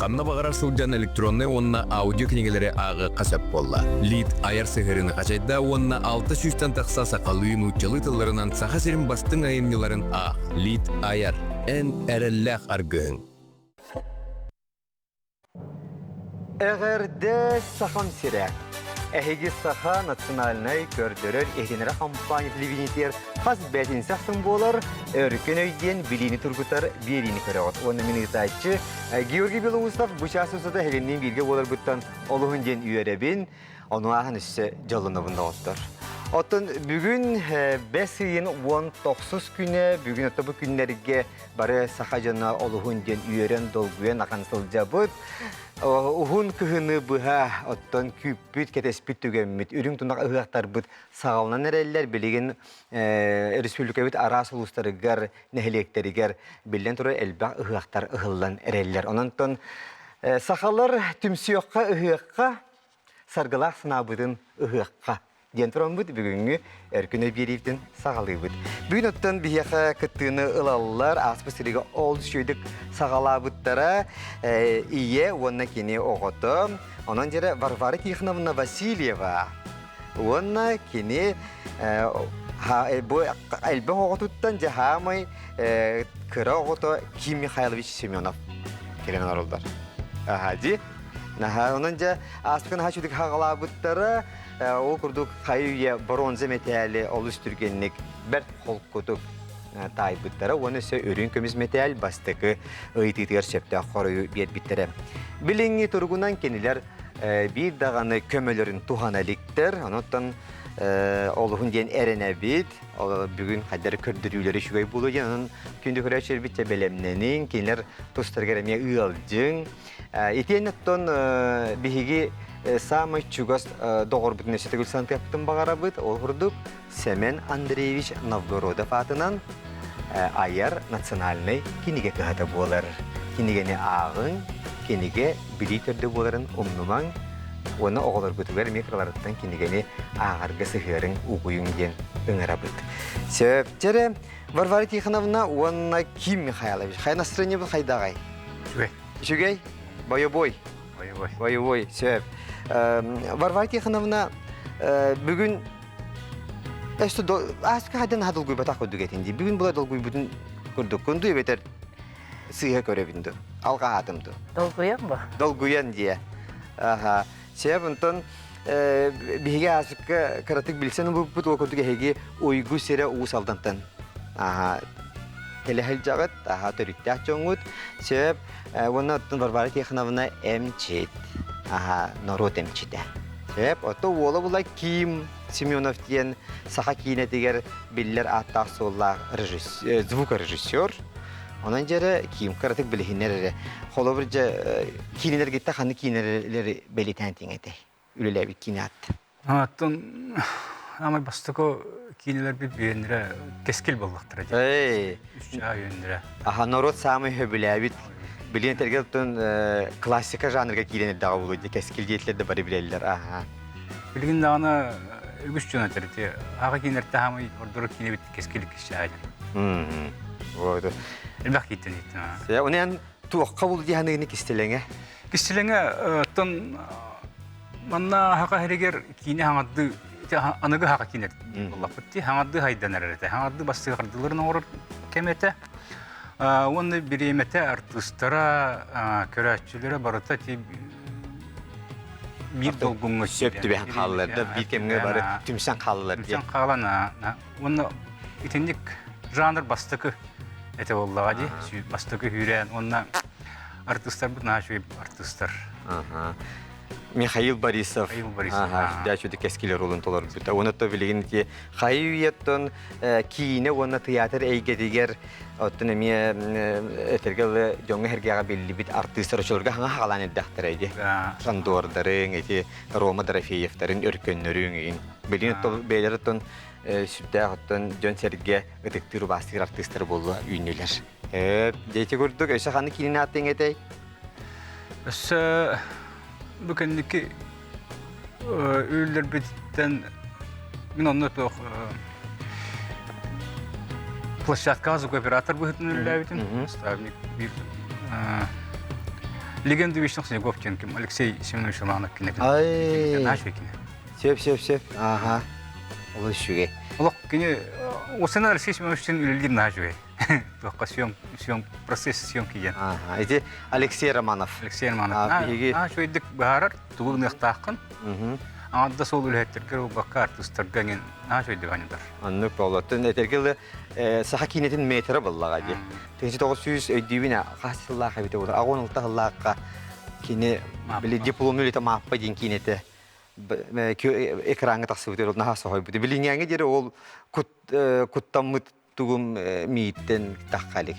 Ханна баҕарар сылдьан электроннай уонна аудио кинигэлэри ааҕыахха сөп буолла. Лид айар сыһыарыыны хачайда уонна 600-тэн тахса сахалыы, нууччалыы тылларынан Саха сирин бастыҥ айымньыларын аах. Лид айар. Эн эрэллээх аргыһыҥ. Эҕэрдэ Сахам сирэ! Эһиги Саха национальнай көрдөрөр иһитиннэрэр хампаанньа телевидениетигэр хас бээтинсэ ахсын буолар Өркөн өй диэн билиини тургутар биэриини көрөҕүт. Уонна мин ыытааччы Георгий Белоусов бу чаас устата эһигинниин бииргэ буоларбыттан олуһун диэн үөрэбин, ону ааһан өссө дьоллонобун доҕоттор. Оттон бүгүн бэс ыйын 19 күнэ, бүгүн ото бу күннэргэ бары саха дьоно олуһун диэн үөрэн, долгуйан ахан сылдьабыт. Уһун кыһыны быһа оттон күүппүт, кэтэспит түгэммит, үрүҥ тунах ыһыахтарбыт саҕаланан эрэллэр. Билигин республикабыт араас улуустарыгар, нэһилиэктэригэр биллэн турар элбэх ыһыахтар ыһыллан эрэллэр. Онон сахалар түмсүөххэ, ыһыахха, саргылаах санаабытын ыһыахха диэн тураммыт бүгүҥҥү Өркүн өй биэриибитин саҕалыыбыт. Бүгүн оттон биһиэхэ кыттыыны ылаллар, ааспыт сиригэ ол үчүгэйдик саҕалаабыттара ийэ уонна кини оҕото. Онон дьэрэ Варвара Тихоновна Васильева уонна кини бу элбэх оҕотуттан дьэ хаамай кыра оҕото Ким Михайлович Семенов кэлэн олороллор. Аха дии. Наһаа онон дьэ ааспыкка наһаа үчүгдүк хаҕалаабыттара ол курдук хайы үйэ боруонза мэтээли олус түргэнник бэрт холкутук таайбыттара уонна өссө үрүҥ көмүс мэтээл бастакы ыйытыытыгар сөптөөх хоруйу биэрбиттэрэ. Билиҥҥи туругунан кинилэр биир даҕаны көмөлөрүн туһана иликтэр. Онон олуһун диэн эрэнэбит. Бүгүн хайдары көрдөрүүлэри үчүгэй буолуо диэн онон күндү көрөөччүлэрбит дьэ бэлэмнэниҥ, кинилэр тустарыгар эмиэ ыалдьыҥ. Итиэннэ оттон биһиги саамай чугас доҕорбутун өссө төгүл санатыахпытын баҕарабыт. Ол курдук Сэмэн Андреевич Новгородов аатынан айар национальнай кинигэ кыһата буолар. Кинигэни ааҕыҥ, кинигэ билии төрдө буоларын умнумаҥ уонна оҕолоргутугар эмиэ кыраларыттан кинигэни ааҕарга сыһыарыҥ, угуйуҥ диэн ыҥырабыт. Сөп. Дьэрэ, Варвара Тихоновна уонна Ким Михайлович, хайа настроениебыт хайдаҕай? Үчүгэй. Үчүгэй? Бойобуой. Бойобуой. Бойобуой, сөп. Варвара Тихоновна, бүгүн Өссө ааска хайдан наһаа долгуйбатах курдук этин дии. Бүгүн була долгуйбутун курдуккун дуу эбэтэр сыыһа көрөбүн дуу? Алҕаһаатым дуу? Долгуйан бу. Долгуйан дии. Аха. Сөп, онтон биһиги аасыкка кыратык билсэн ылбыппыт ол курдук эһиги уйгу сирэ Уус Алдантан аха кэлэ сылдьаҕыт, аха төрүттээх дьоҥҥут. Сөп, уонна оттон Варвара Тихоновна эмчит, аха норуот эмчитэ. Сөп, ото уола була Ким Семенов диэн саха киинэтигэр биллэр ааттаах-суоллаах звукорежиссер. Онон дьэрэ Ким кыратык билиһиннэр эрэ. Холобур дьэ киинэлэргиттэ ханнык киинэлэри бэлиэтээн тиҥэтэй? Үлэлээбит киинэ аатта. Оттон аамай бастакы киинэлэрбит үйэннэрэ кэскил буоллахтара дии. Эй, Үс чаа үйэннэрэ. Аха норуот саамай сөбүлээбит билигин этэргэ оттон классика жанрга киирэн эрдэҕэ буолуо дии кэскил диэтилэр да бары билэллэр аха. Билигин даҕаны үгүс дьон этэр ити аҕа киинэртэ хаамай ордорор киинэбит кэскил иккис чаа диэн. Вот. Элбэх кииттэн иттин. Онон туохха бул дии ханыгыны кистэлэҥэ? Кистэлэҥэ оттон Манна хака иһигэр киинэ хаҥардыы аныгы хака киинэ буоллахпыт дии хаҥардыы хайдан эрэр этэ хаҥардыы бастыгардыыларын оҥорор кэм этэ уонна бириэмэтэ артыыстара көрөөччүлэрэ барыта ти биир долгуҥҥа сөп түбэһэн хааллар да биир кэмҥэ бары түмсэн хааллар түмсэн хаалан уонна итинник жанр бастакы этэ буоллаҕа дии бастакы үүрээн уонна артыыстарбыт наһаа үчүгэй артыыстар Михаил Борисов. Михаил Борисов. Ага, дьэ кэскил ролун толорбута. Уонна то билигин ити хайы үйэттэн киинэ уонна тыйаатыр эйгэтигэр оттон эмиэ этэргэ дьоҥҥо сэргэҕэ биллибит артыыстар очолорго хаҥа хаалаан эрдэхтэрэ ити. Сандуордарыҥ, ити Рома Дорофеевтарын өркөннөрүҥ игин. Билигин бэйэлэр оттон сүрдээх оттон дьон-сэргэ ытыктыыр убаастыыр артыыстар буолла үүннүлэр. Дьэ ити курдук өссө ханнык киинэни ааттыаҥ этэй? Өссө бу кэнники үллэрбититтэн мин онно туох площадкаҕа звукооператор быһыытынан үлэлээбитим. Наставник биир. Легенда вечных снегов диэн ким Алексей Семенович Романов кинэтин. Ай. Наша кине. Сөп, сөп, сөп. Ага. Ол үчүгэй. Олох кини осына Алексей Семеновичтин үлэлиир наһаа үчүгэй. Туохха съем, съем, процесс съемки диэн. Ага. Ити Алексей Романов. Алексей Романов. Биһиги Наһаа үчүгэйдик быһаарар, тугу гыныахтааххын. Аҥардас сол үлэһиттэргэ буолбакка артыыстарга эҥин наһаа үчүгэйдик оонньотор. Оннук буолуоттун. Этэргэ саха киинэтин метра буллаҕа дии. 1900 өйдүүбүн хас сыллаах эбитэ буолар. Аҕыс алта сыллаахха кини били дипломный үлэтэ Мааппа диэн киинэтэ экраҥҥа тахсыбыт ол наһаа соһуйбут. Билиҥҥээҥҥэ диэри ол куттаммыт тугум мииттэн тахха илик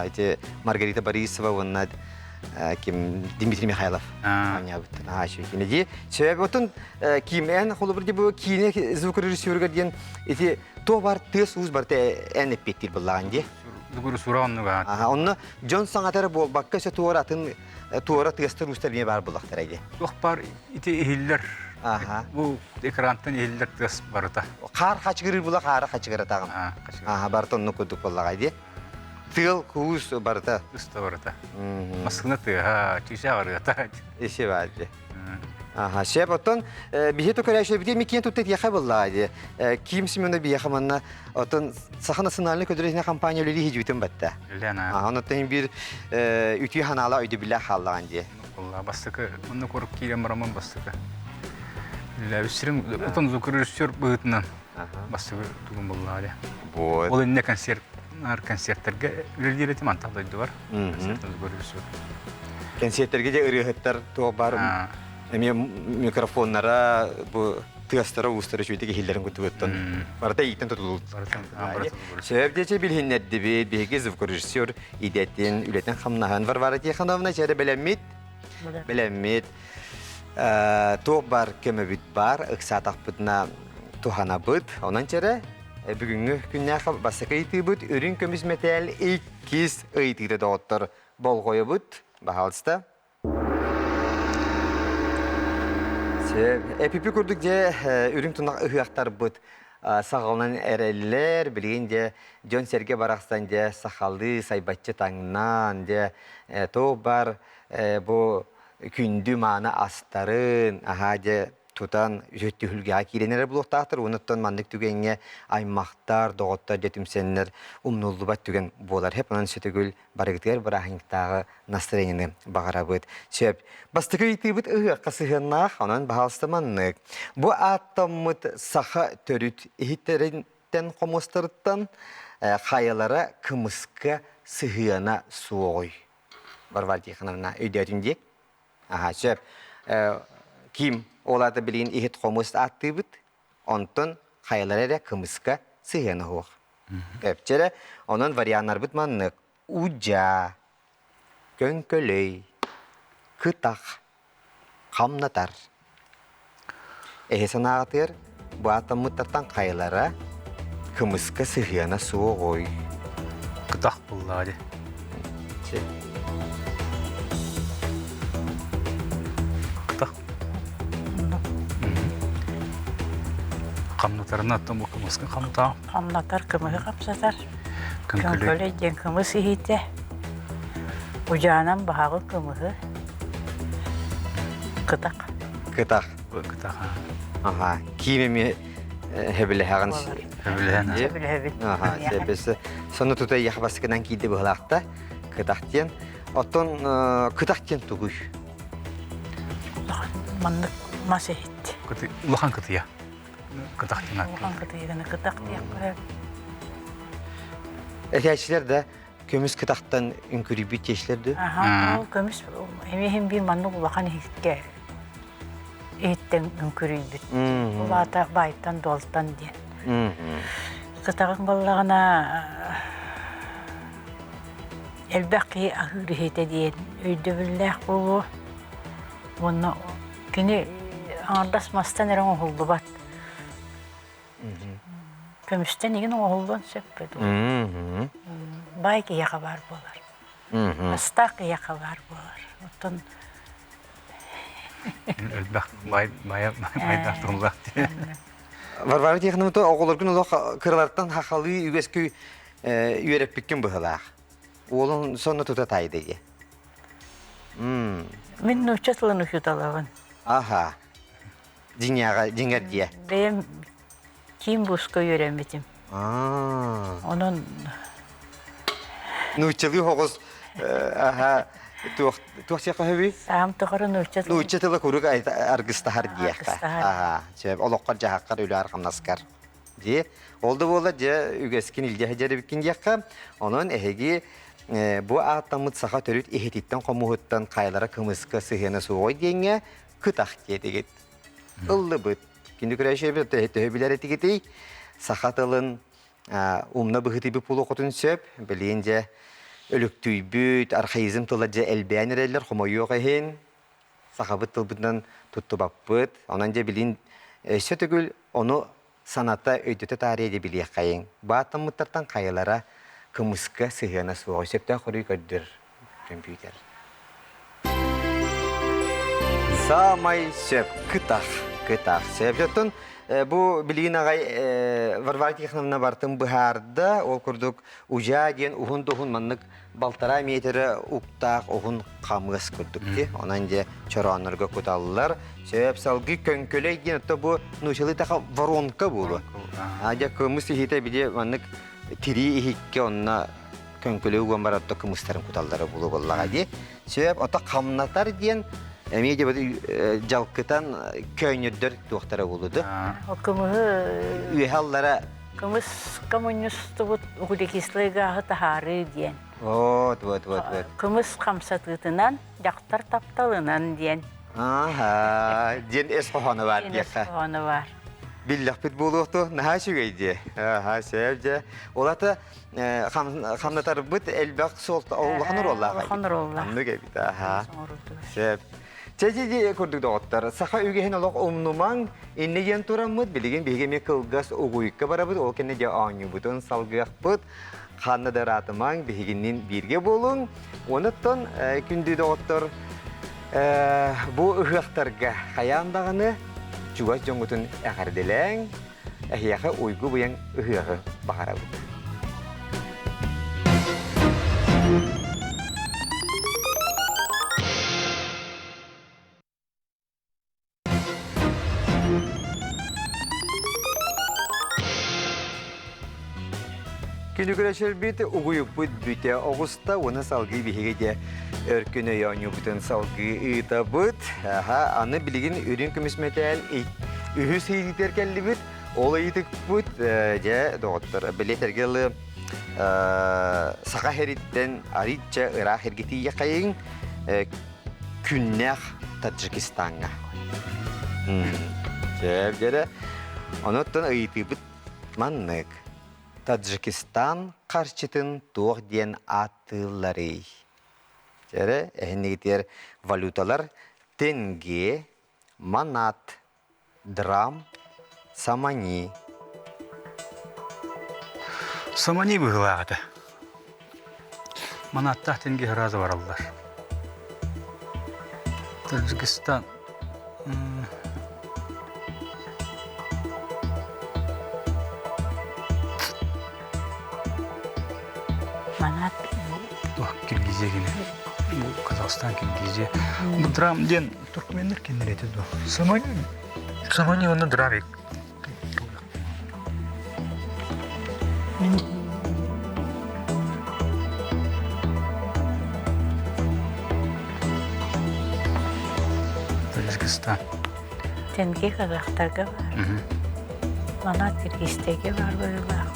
Ити Маргарита Борисова уонна ким Дмитрий Михайлов оонньообуттар. Наһаа үчүгэй киинэ дии. Сөп отун ким эн холобур ди бу киинэ звукорежиссерыгар диэн ити туох бар тыас уус барыта эн эппиэттиир буоллаҕын дии. Дугуру сура оннуга. Аха, онно дьон саҥата эрэ буолбакка өссө туора атын туора тыастар уустар эмиэ баар буоллахтара дии. Туох бар ити иһиллэр. Аха. Бу экрантан иһиллэр тыас барыта. Хаар хачыгырыыр була хаара хачыгыратаҕын. Аха, барыта оннук курдук буоллаҕа дии. Тыал куус барыта. Ыста барыта. Массыына тыаһа, чыычаах арыата. Иши бар дии. Аха, шеф, оттон биһи төкөрөөчүлэрбитин эми киэн тутта этиэхэ буоллаҕа дии. Ким Семенов биһиэхэ манна оттон Саха национальнай көдөрүһүнэ компания үлэлии сидьүүтүн батта. Лена. Аха, оннуттан биир үтүө ханаала өйдөбүллээх хааллаҕын дии. Буолла, бастакы, онно курук киирэн бараммын бастакы. Үлэлээбит отон звукорежиссер быһыытынан бастакы тугум буоллаҕа дии. Вот. Ол иннэ концерт концерттерге үлэлиир этим антах дойдубар. Концертын звукорежиссер. Кэнсиэртэргэ дьэ ырыаһыттар туох баар эмиэ микрофоннара бу тыастара уустара үчүгэйдик иһиллэрин курдугуттан барыта ииттэн тутулут. Сөп диэчи билиһиннэрдибит биһиги звукорежиссер идэтин үлэтин хамнаһын Варвара Тихоновна чэрэ бэлэммит бэлэммит туох бар көмөбүт бар ыксаатахпытына туһанабыт онон чэрэ бүгүҥҥү күннээх бастакы ыйытыыбыт үрүҥ көмүс мэтээл иккис ыйытыыта доҕоттор Болҕойобут, баһаалыста. Эпипи курдук дьэ үрүҥ тунах ыһыахтарбыт саҕаланан эрэллэр. Билигин дьэ дьон-сэргэ барахсан дьэ сахалыы сайбаччы таҥнаан дьэ туох бар бу күндү мааны астарын аһаа дьэ тутан түһүлгэҕэ киирэн эрэр буолуохтаахтар уонна оттон маннык түгэҥҥэ аймахтар, доҕоттор дьэ түмсэннэр умнуллубат түгэн буолар. Хэп онон сөтөгүл барыгытыгар бырааһынньыктааҕы настроениены баҕарабыт. Сөп. Бастакы ыйытыыбыт ыһыахха сыһыаннаах, онон баһаалыста маннык. Бу ааттаммыт саха төрүт иһиттэриттэн хомуостарыттан хайалара кымыска сыһыана суоҕуй? Варвара Тихоновна өйдөөтүн дии. Аха, сөп. Ким ол аата билигин иһит хомус ааттыыбыт, онтон хайалара эрэ кымыска сыһыана суох. Эпчэрэ, онон варианнарбыт маннык. Удьаа, көҥкөлөй, кытах, хамнатар. Эһи санааҕытыгар бу ааттаммыттартан хайалара кымыска сыһыана суоҕуй? Кытах буллаҕа дии. Кытах. Хамнатарына оттон бу кымыска хамтаа. Хамнатар кымыһы хамсатар. Көҥкөлөй. Көҥкөлөй диэн кымыс иһитэ. Удьаанан баһаҕы кымыһы. Кытах. Кытах. Кытах. Аха. Киим эмиэ хөбүлэһэҕин. Хөбүлэһэн. Сөбүлэһэбин. Аха. Сөбүс. Сонно тута яха баскынан киирди быһылаахта. Кытах диэн. Оттон кытах диэн тугуй? Улахан маннык мас иһит. Улахан кытыйа. Кытах диэн ааттыыр. Улахан кытыйаны кытах диэххэ. Этээччилэр да көмүс кытахтан үҥкүрүйбүт тиэшлэр дүү? Аха, ол көмүс эмиэ иһин биир маннык улахан иһиккэ иһиттэн үҥкүрүйбүт. Ол аата баайтан-дуолтан диэн. Кытаҕыҥ буоллаҕына элбэх киһи аһыыр иһитэ диэн өйдөбүллээх буолуо. Уонна кини аҥардас мастан эрэ оҥоһуллубат. Көмүстэн игин оҥоһуллуон сөп дуу. Баай киһиэхэ баар буолар. Астаах киһиэхэ баар буолар. Оттон Элбэх бай бай байдаах тыллаах дии. Варвара Тихоновна оҕолоргун олох кыралартан хахалыы үгэскү үөрэппиккин быһылаах. Уолун сонно тута таайда дии. Мин нуучча тылын учууталабын. Аха. Дьиҥэҕэ, дьиҥэр диэ. Бэйэм киин буска үөрэммитим. Аа. Онон Нууччалыы хоҕус аха туох туох сиэххэ сөбүй? Саам тухары нуучча тылын Нуучча тыла куруук аргыстаһар диэххэ. Аргыстаһар. Аха. Сөп. Олоххор дьаһаххар үлээр хамнаскар. Дии. Ол да буолла дьэ үгэскин илдьэ сылдьар эбиккин диэххэ. Онон эһиги бу ааттаммыт саха төрүт иһититтэн-хомуһуттан хайалара кымыска сыһыана суоҕуй диэҥҥэ кытах диэтигит. Ыллыбыт. Күндү көрөөччүлэрбит төһө билэр этигитий? Саха тылын умна быһыытыйбыт буолуоххутун сөп. Билигин дьэ өлүктүйбүт, архаизм тыла дьэ элбээн эрэллэр, хомойуох иһин. Сахабыт тылбытынан туттубаппыт. Онон дьэ билигин өссө төгүл ону саната, өйдөтө таарыйа дьэ билиэххэйиҥ. Бааттаммыттартан хайалара кымыска сыһыана суоҕуй? Сөптөөх хоруй көрдөр компьютер. Саамай сөп кытах, кытах. Сөп. Оттон бу билигин аҕай Варвара Тихоновна бартын быһаарда. Ол курдук удьаа диэн уһун да уһун маннык балтараа миэтэрэ уктаах уһун хамыас курдук ди. Онон дьэ чорооннорго куталлар. Сөп салгыы көҥкөлөй диэн отто бу нуучалыы таха воронка буолуо. А дьэ кымыс иһитэ били маннык тирии иһиккэ онно көҥкөлөй уган баран отто кымыстарын куталлара буолуо буоллаҕа дии. Сөп ото хамнатар диэн эмиэ дьэ дьалкытан көөнньөрдөр туохтара буолуо да. Кымыһы Үөһэ аллара Кымыс коммунистубут углекислый гааһы таһаарыы диэн. Вот, вот, вот, вот. Кымыс хамсатыытынан, дьахтар тапталынан диэн. Ааха, диэн эс хоһооно бар Диэн эс диэххэ. хоһооно бар. Биллэхпит буолуохту, наһаа үчүгэй дии. Ааха, сөп дьэ. Ол ата хамнатарбыт элбэх суолта улахан оруоллаах Улахан оруоллаах. Оннук эбит, аха. Сөп. Чэ, дьэ, курдук доҕоттор, саха үгэһин олох умнумаҥ, иннэ диэн тураммыт, билигин биһиги эмиэ кылгас угуйукка барабыт, ол кэннэ дьэ оонньуубутун салгыахпыт, ханна да ыраатымаҥ, биһигинниин бииргэ буолуҥ. Онуттан күндү доҕоттор, бу ыһыахтарга хайаан даҕаны чугас дьоҥҥутун эҕэрдэлээҥ, эһиэхэ уйгу-быйаҥ ыһыаҕы баҕарабыт. Күнүгүрэ угуйуппут бүтэ оҕуста уонна салгыы биһиги де өркүн өй оонньуубутун салгыы ыытабыт. Аха, аны билигин үрүҥ көмүс мэтээл үһүс ыйытыытыгар кэллибит. Ол ыйытыкпыт дьэ доҕоттор билиэтэргэ ылы саха сириттэн арыйча ыраах эргитийэхэйиҥ күннээх Таджикистаҥҥа. Сөп дьэрэ. Онуттан ыйытыыбыт маннык. Таджикистан харчытын туох диэн ааттыылларый? Дьэрэ, эһиннигитигэр валюталар тенге, манат, драм, самани. Самани быһыылаах этэ. Манаттаах тенге сразу бараллар. Таджикистан Манат Киргизия кини. Бу Казахстан, Киргизия. Бу драм диэн туркменнэр кинилэр этэ дуо? Самани Самани уонна драмик. Таджикистан. Тенге казахтарга бар. Манат киргизтерге бар быһыылаах.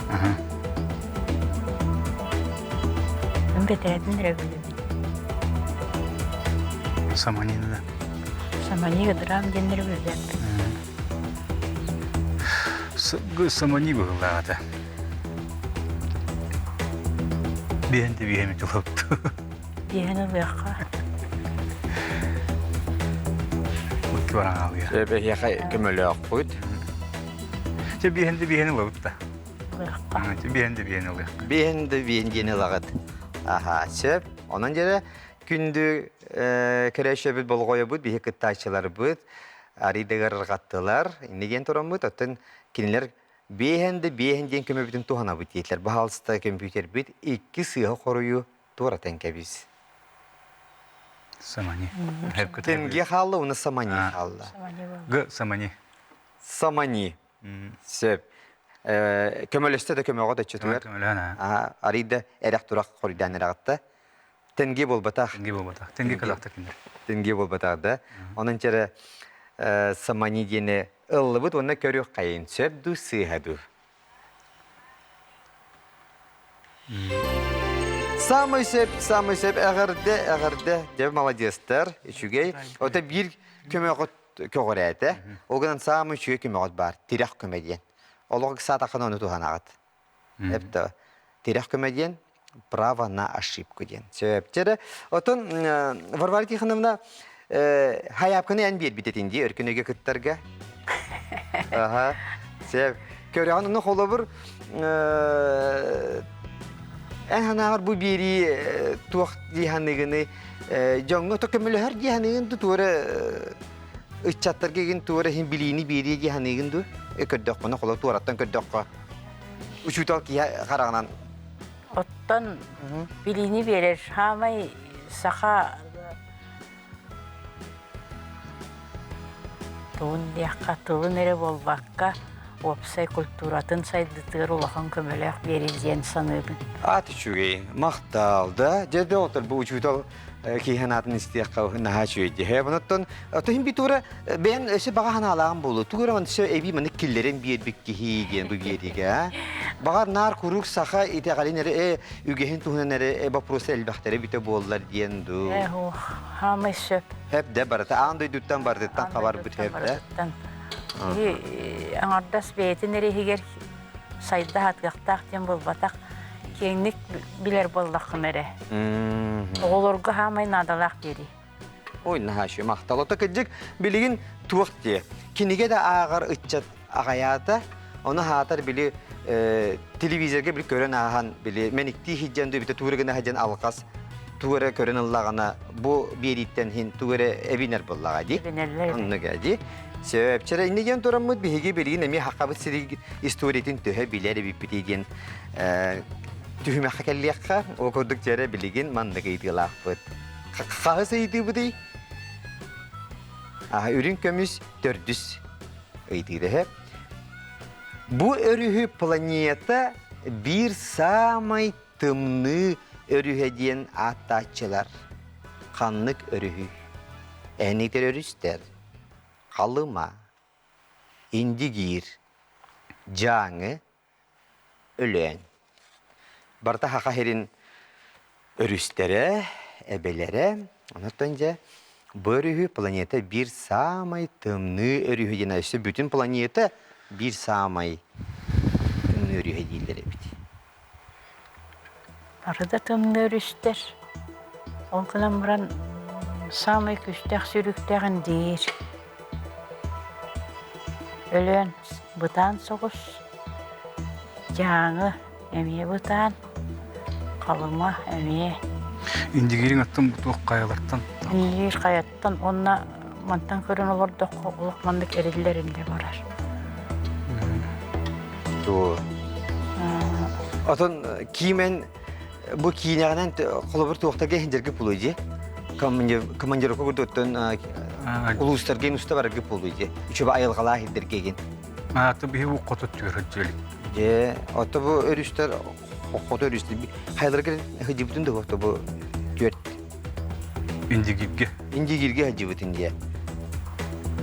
Мин бэтээтин эрэ билэбин. Саманина да. Самани драм диэннэри билбэппин. Самани быһыылаах этэ. Биһэн да биһэми тулапту. Биһэн ылыахха. Икки баран хаалыа. Эһиэхэ көмөлөөхпүт. Чэ биһэн да биһэн ылабыт да. Ылыахха. Чэ биһэн да биһэн ылыахха. Биһэн да биһэн диэн ылаҕыт. Аха, сөп. Онон дьэрэ күндү көрөөччүбүт болҕойобут биһи кыттааччыларбыт арыйдыгар ырҕаттылар. Инни диэн тураммыт, оттон кинилэр биэһэн да биэһэн диэн көмөбүтүн туһанабыт диэтилэр. Баһаалыста компьютербит икки сыыһа хоруйу туоратан кэбис. Самани. Тенге хаалла уонна самани хаалла. Г самани. Самани. Сөп. Көмөлөстө да көмөҕө да чөтүгэр. Арыйда эрэх турах хоруйдаан эрэҕитта. Тенге буолбатах. Тенге буолбатах. Тенге казахтар кинилэр. Тенге буолбатах да. Онон чэрэ самани диэни ыллыбыт уонна көрүөх хайын сөп дуу сыыһа дуу. Самый сөп, самый сөп эҕэрдэ, эҕэрдэ. Дьэ, молодецтар, үчүгэй. Ото биир көмөҕүт көҕүрээтэ. Ол гынан саамай үчүгэй көмөҕүт баар, тирэх көмө диэн. Олох саатаххына ону туһанаҕыт. Эптэ тирэх көмө диэн право на ошибку диэн. Сөп. Дьэ, отон Варвара Тихоновна хайаапканы эн биэрбит этин дии өркүнүгэ кыттарга. Аха. Сөп. Көрөҕүн ону холобур эн санааҕар бу биэрии туох дии саныыгыный дьоҥҥо то көмөлөһөр дии саныыгын ду туора ыччаттарга игин туора иһин билиини биэриэ дии саныыгын ду көрдөххүнэ холо туораттан көрдөххө учуутал киһи хараҕынан Оттон билиини биэрэр саамай саха тугун диэххэ тылын эрэ буолбакка уопсай культуратын сайдытыгар улахан көмөлөөх биэрэр диэн саныыбын. Аат үчүгэй, махтал да. Дьэ доҕоттор бу учуутал киһи санаатын истиэххэ наһаа үчүгэй дии. Онон отон би тура бэйэн өссө баҕа санаалааҕым буолуо. Тугу эрэ өссө эбии маннык киллэрэн биэрбит киһи диэн бу биэриигэ. Баҕар наар куруук саха итэҕэлин эрэ үгэһин туһунан эрэ боппуруостар элбэхтэрэ бүтэ буоллар диэн дуу. Ээ, хаамай сөп. Хэп да барыта аан дойдуттан барытыттан хабарбыт хэп да. Киһи аҥардас бэйэтин эрэ иһигэр сайда сатыахтаах диэн буолбатах. Киэҥник билэр буоллаххына эрэ. Оҕолорго хаамай наадалаах биэрии. Ой, наһаа үчүгэй махтал. Ото кырдьык билигин туох диэ. Кинигэ да ааҕар ыччат аҕайаата. Ону хаатар били телевизорга били көрөн ааһан били мэниктии сылдьан дуу, тугу эрэ гына сылдьан алҕас тугу эрэ көрөн ыллаҕына бу биэрииттэн иһин тугу эрэ эбинэр буоллаҕа дии. Эбинэллэр. Оннук ээ дии. Сөп. Чэрэ инньэ диэн тураммыт биһиги билигин эмиэ хахабыт сириг историятын төһө билэр эбиппитий диэн түһүмэххэ кэллиэххэ. Ол курдук чэрэ билигин маннык ыйытыылаахпыт. Хаһыс ыйытыыбытый? Аха, үрүҥ көмүс төрдүс ыйытыыта. Бу өрүһү планета биир саамай тымныы өрүһэ диэн ааттааччылар. Ханнык өрүһүй? Эһинитер өрүстэр. Халыма, Индигиир, Дьааҥы, Өлөөн. Барыта Саха сирин өрүстэрэ, эбэлэрэ. Онтон дьэ бу өрүһү планета биир саамай тымныы өрүһү диэн өссө бүтүн планета биир саамай тымныы өрүһэ дииллэр эбит. Бары да тымныы өрүстэр. Ол гынан баран саамай күүстээх сүүрүктээҕин диир. Өлөөн бытаан соҕус, Дьааҥы эмиэ бытаан, Халыма эмиэ. Индигириҥ аттан туох хайалартан? Индигир хайаттан уонна мантан көрөн олордоххо олох маннык эриллэр-эриллэ барар. Туо. Отон киимен бу киинэҕинэн холобур туохтарга иһиндерге пулуй дии. Командировка курдуктан улуустарга уста барарга пулуй дии. Үчүбэ айылҕалаах иһдергегин. Ааты биһи бу хоту түөр дьиэлик. Дьэ, ото бу өрүстэр хоту өрүстэр хайаларга хыдьыбытын да ото бу түөрт Индигиргэ. Индигиргэ хыдьыбытын дьэ.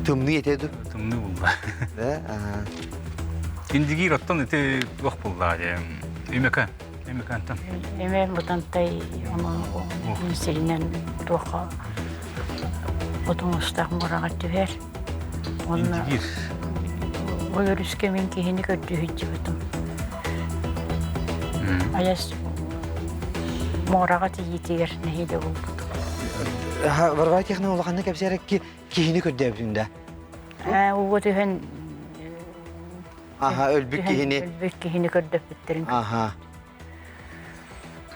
Тымныы этэ ду? Тымныы булла. Да, аха. Индигир оттон ити туох булла дьэ. Имэкэн. Имэкэнтэн. Эме бутантай ону сиринэн туохха отуҥустаах муораҕа түһэр. Уонна ол өрүскэ мин киһини көрдүү сылдьыбытым. Айас муораҕа тиийиитигэр нэһиилэ булбутум. Варвара Тихоновна улаханнык кэпсээрэ киһини көрдөөбүтүн да? Ээ, ууга түһэн Аха, өлбүт киһини. Өлбүт киһини көрдөппүттэрин. Аха.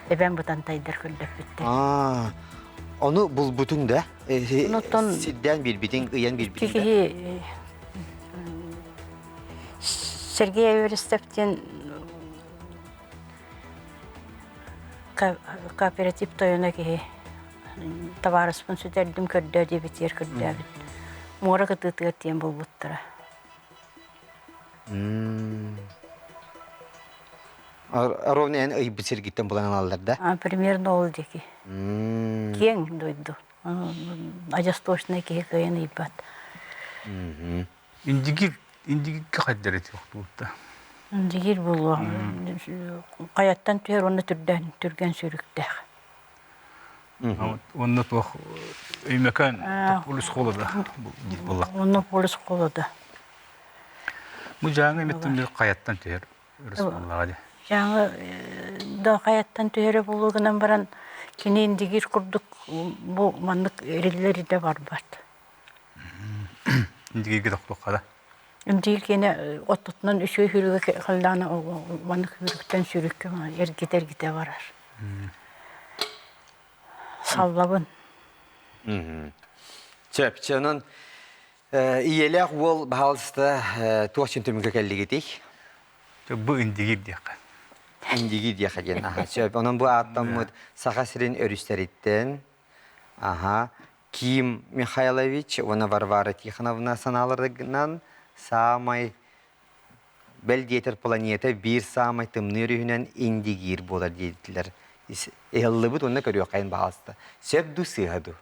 Эбэм бытантайдар көрдөппүттэр. Аа, ону булбутуҥ да? Онуттан Сирдээн биэрбитиҥ, ыйан биэрбитиҥ да? Киһи Сергей Эверестов диэн кооператив тойоно киһи. табаарыспын сүтэрдим көрдөө диэбитигэр көрдөөбүт. Муора кытыытыгар тиийэн булбуттара. Ровно эн ыйбыт сиргиттэн булан алаллар да? А, примерно ол диэки. Киэҥ дойду. Адьас точнай киһи кыайан ыйбат. Индигир, Индигиргэ хайдар эти охтубутта. Индигир буолуо. Хайаттан түһэр уонна түрдэн түргэн сүүрүктээх. Онно туох Өймөкөөн полюс холода буолла. Онно полюс холода. Бу Дьааҥы эмиттэн бир хайаттан түһэр өрүс буоллаҕа дии. Дьааҥы да хайаттан түһэрэ буолуо гынан баран кини Индигир курдук бу маннык эриллэр идэ барбат. Индигиргэ тохтуохха да. Индигир киэнэ оттотунан үчүгэй сүүрүгэ халлаана маннык сүүрүктэн сүүрүккэ эргитэ-эргитэ барар. Саллабын. Сөп, онон ийэлээх уол баһаалыста туох чин түмүккэ кэллигитий? Бу Индигир диэххэ. Индигир диэххэ диэн. Аха, сөп. Онон бу ааттаммыт Саха сирин өрүстэриттэн аха, Ким Михайлович уонна Варвара Тихоновна санааларынан саамай бэл диэтэр планета биир саамай тымныы өрүһүнэн Индигир буолар диэтилэр. Ыһыллыбыт уонна көрүөххэйин баҕаста. Сөп дуу, сыыһа дуу?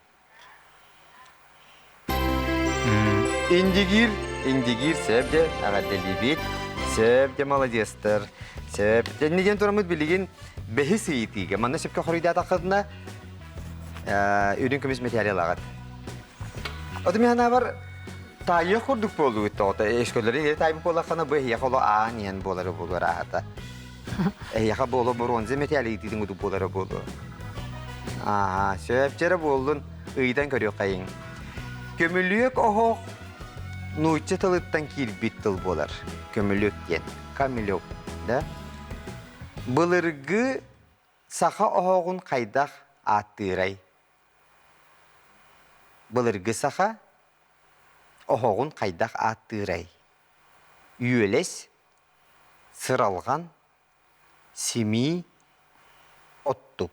Индигир, Индигир сөп дьэ, эҕэрдэлиибит. Сөп дьэ, маладьыастар. Сөп. Дьэ, иннигин тураммыт билигин бэһис ыйытыыга. Манна сөпкө хоруйдаатаххытына, үрүҥ көмүс мэтээли ылаҕыт. Оту мин санаабар таайыах курдук буолугут тоҕото. Эшкөлөрүн илэ таайбыт буоллаххына, бу эһиэхэ оло аан иһэн буолара буолуо аата. Эһиэхэ буолуо бронза мэтээли ыйытыытын курдук буолара буолуо. Аа, сөп дьэрэ буоллун, ыйытан көрүөххэйиҥ. Көмүлүөк оһох нуучча тылыттан киирбит тыл буолар. Көмүлүөк диэн. Камелек, да? Былыргы Саха оһоҕун хайдах ааттыырай? Былыргы саха оһоҕун хайдах ааттыырай? Үөлэс, сыралҕан, симии, оттук.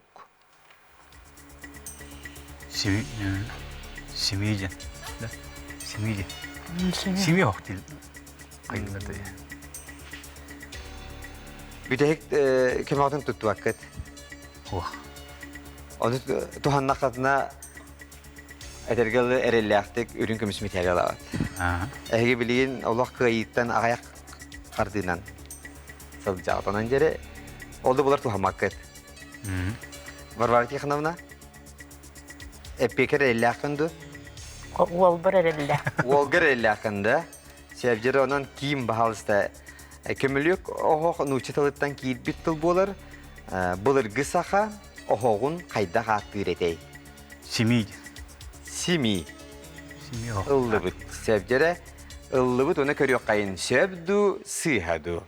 Симии диэн. Симии диэн. Симии оһох диэн. Бүтэһик көмөҕүтүн туттубаккыт. Ону туһаннаххытына этэргэ дылы эрэллээхтик үрүҥ көмүс мэтээли ылаҕыт. Эһиги билигин олох кыайыыттан аҕыйах хардыынан сылдьаҕыт. Онон дьэрэ ол да булар туһаммаккыт. Варвара Тихоновна, эппиэкэр эрэллээххин дуу? Уолбар эрэллээх. Уолгар эрэллээххин да? Севдер онон киим баһаалыста көмүлүөк оһох нуучча тылыттан киирбит тыл буолар. Былыргы саха оһоҕун хайдах ааттыыр этэй? Симий. Симий. Симий оһох. Ыллыбыт. Севдерэ ыллыбыт уна көрүөххэйин сөп дуу, сыыһа дуу.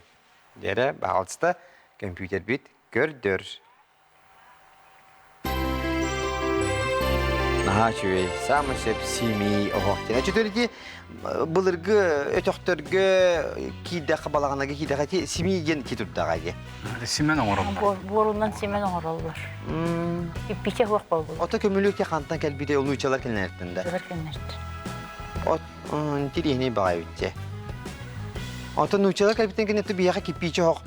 Дьэрэ, баһаалыста компьютербит көрдөр. Наһаа үчүгэй, саамай сөп симии оһох диэн. Өчөтөр ити былыргы өтөхтөргө киирдэххэ балаҕанаga киирдэххэ ити симии диэн ити турдаҕа дии. Симэн оҥороллор. Буорунан симэн оҥороллор. Иппичэ суох буолбут. Ото көмүлүөк хантан кэлбитэ ол нууччалар кэлэнэртэн да. Нууччалар кэлэнэртэн. От интириэһинэй баҕайы эбит Ото нууччалар кэлбитин кэннэ биһиэхэ киппиичэ оһох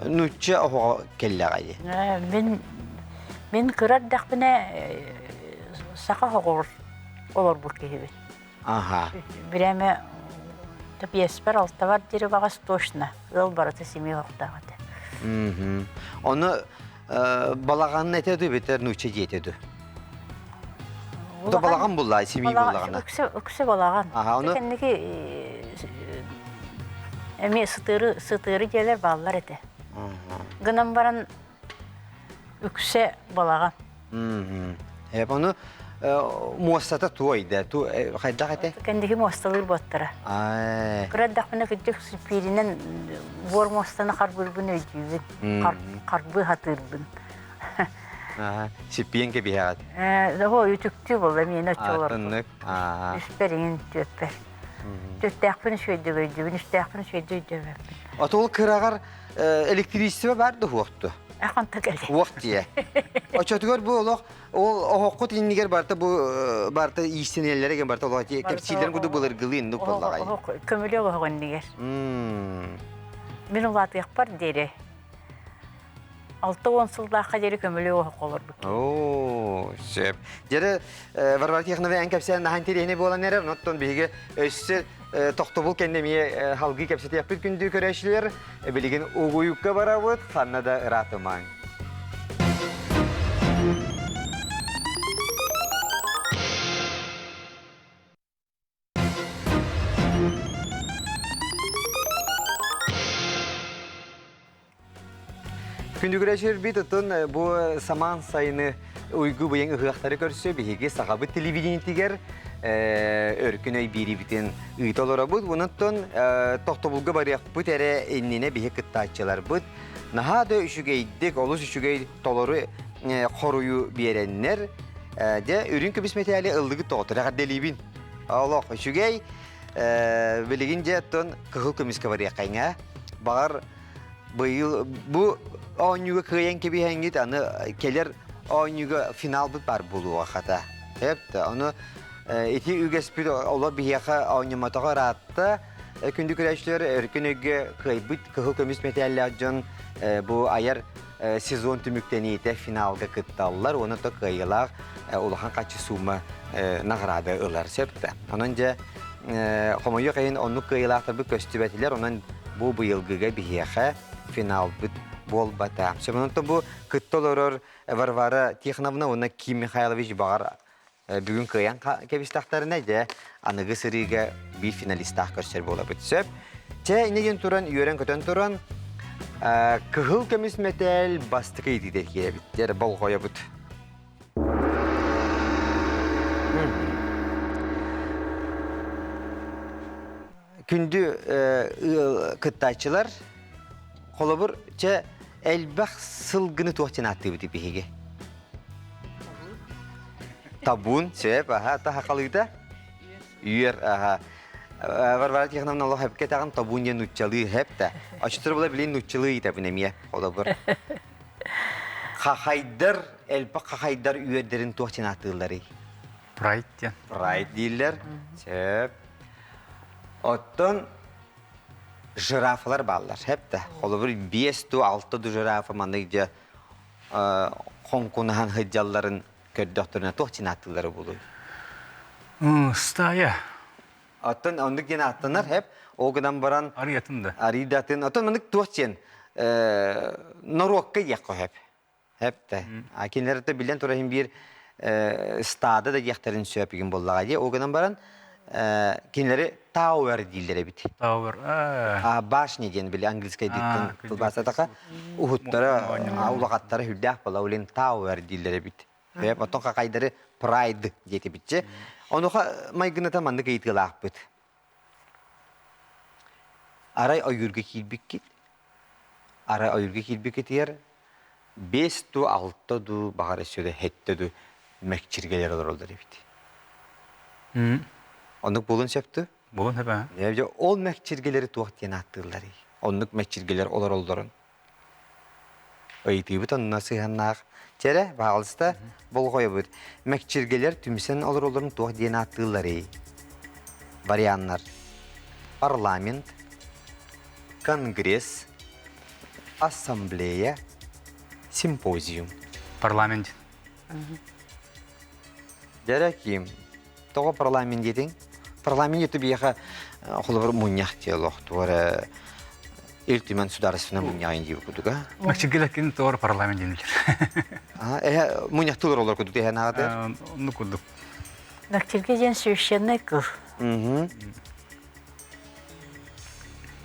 нуучча оһоҕо кэллэҕэй? Мин мин кыра эрдэхпинэ саха оһоҕор олорбут киһибин. Аха. Бирээмэ биэспэр алтабар диэри баҕас точно ыал барыта семья оһохтоох этэ. Ону балаҕанна этэ дуу эбэтэр нуучча дьиэтэ дуу? Балаҕан булла, семья буллаҕына. Үксэ үксэ балаҕан. Аха, ону Кэнники Эмиэ сытыары сытыары дьиэлэр бааллар этэ. Гынан баран үксэ балаҕан. Эп ону муостата туой да ту хайдах этэ? Кэнники муосталыыр буоттара. Кыра эрдэхпинэ кырдьык сипииринэн буор муостаны харбыырбын өйдүүбүн. Харбыы хатыырбын. Сиппиэн кэбиһэҕит. Оо, үтүктүү буолла миэнэ оччолорго. Аттыннык. Үспэр иҥин түөппэр. Түөртээхпин үчүгэйдик өйдүүбүн, үстээхпин үчүгэйдик өйдөөбөппүн. Отул кыраҕар электричество бар да уохту? Аханта кэлэ. Уох тиэ. Очотугар бу олох Ол оһоххут иннигэр барыта бу барыта иистэнэллэрэ ген барыта олох кэпсииллэрин курдук былыргылыы иннук буоллаҕай. Оһох көмүлүөк оһох иннигэр. Мин улаатыахпар диэри 60 сыллаахха диэри көмүлүөк оһох олорбут. Оо, сөп. Дьэрэ Варвара Тихоновна эн кэпсээн наһаа интэриэһинэй буолан эрэр. Оттон биһиги өссө тохтобул кэннэ эмиэ халгыы кэпсэтиэхпит күндү көрөөччүлэр. Билигин угуйукка барабыт, ханна да ыраатымаҥ. Күндүгүрэ отун бу самаан сайыны уйгу быйаҥ ыһыахтары көрсө биһиги сахабыт телевидениетигэр өркүн өй биэрибитин ыыта олоробут. Онон тохтобулга барыахпыт эрэ иннинэ биһи кыттааччыларбыт наһаа да үчүгэйдик, олус үчүгэй толору хоруйу биэрэннэр, дьэ үрүҥ көмүс мэтээли ыллыгыт тоҕотор эҕэрдэлиибин. Олох үчүгэй. Билигин дьэ оттон кыһыл көмүскэ барыаххайҥа. Баҕар быйыл бу оонньууга кыайан кэбиһэҥҥит аны кэлэр оонньууга финалбыт баар буолуоҕа хата. Эп ону ити үгэспит олор биһиэхэ оонньомотоҕо ыраатта. Күндү көрөөччүлэр өркөн өйгө кыайбыт кыһыл көмүс мэтээллээх дьон бу айар сезон түмүктэниитэ финалга кытталлар уонна то кыайыылаах улахан хаччы суума награда ылар сөп да. Онон дьэ хомойуох иһин оннук кыайыылаахтарбыт көстүбэтилэр, онон бу быйылгыга биһиэхэ финалбыт буолбата. Сөп онон бу кытта олорор Варвара Тихоновна уонна Ким Михайлович баҕар бүгүн кыайан кэбистэхтэринэ дьэ аныгы сырыыга биир финалистаах көрсөр буолабыт сөп. Чэ инньэ диэн туран үөрэн-көтөн туран кыһыл көмүс мэтээл бастакы ыйытыыта киирэбит. Дьэ болҕойобут. Күндү кыттааччылар, холобур, чэ, элбэх сылгыны туох диэн ааттыыбыт биһиги? Табун, сөп, аха, таһахалыыта? Үөр, аха. Варвара Тихоновна олох эпке таҕын табун диэн нуччалыы хэп да. Оччотор була билин нуччалыы ыйытабын эмиэ, холобур. Хахайдар, элбэх хахайдар үөрдэрин туох диэн ааттыылларый? Прайд диэн. Прайд дииллэр. Сөп. Оттон жирафалар бааллар, хэп да. Холобур, 5 ду, 6 ду жирафа маннык дьэ хоҥкунаһан сылдьалларын көрдөхтөрүнэ туох диэн ааттыыллара буолуой? Стая. Оттон оннук диэн ааттанар, хэп. Ол гынан баран Арыйатын да. Арыйдатын. Оттон маннык туох диэн норуокка диэххэ сөп. Эптэ. А кинилэр билэн турар иһин биир стада да диэхтэрин сөп игин буоллаҕа дии. Ол гынан баран кинилэри тауэр дииллэр эбит. Тауэр. А башня диэн били английскай диттэн тылбаастатаха уһуттара улахаттара үрдээх буола улин тауэр дииллэр эбит. Оттон хахайдары прайд диэтибитчи. Онуха майгыната маннык ыйытыылаахпыт. Арай ойуурга киирбиккит Арай ойуурга киирбиккитигэр биэс дуу, алта дуу, баҕар өссө да сэттэ дуу мэкчиргэлэр олороллор эбит. Оннук буолуон сөп дуу? Буолуон сөп аа. Дьэ, ол мэкчиргэлэри туох диэн ааттыылларый? Оннук мэкчиргэлэр олороллорун. Ыйытыыбыт онно сыһыаннаах. Чэрэ, баҕалыста болҕойобут. Мэкчиргэлэр түмсэн олороллорун туох диэн ааттыылларый? Варианнар. Парламент, Конгресс, ассамблея, симпозиум. Парламент. Дьэрэ ким? Тоҕо парламент диэтиҥ? Парламент диэти биһиэхэ холобур мунньах диэ олохтугар Ил Түмэн судаарыстыбаннай мунньаҕын диир курдуга. Максигилакин тоҕо парламент диэнилэр. Эһэ мунньахтыылар олор курдук эһэ наҕата. Оннук курдук. Мэкчиргэ диэн священный кыл.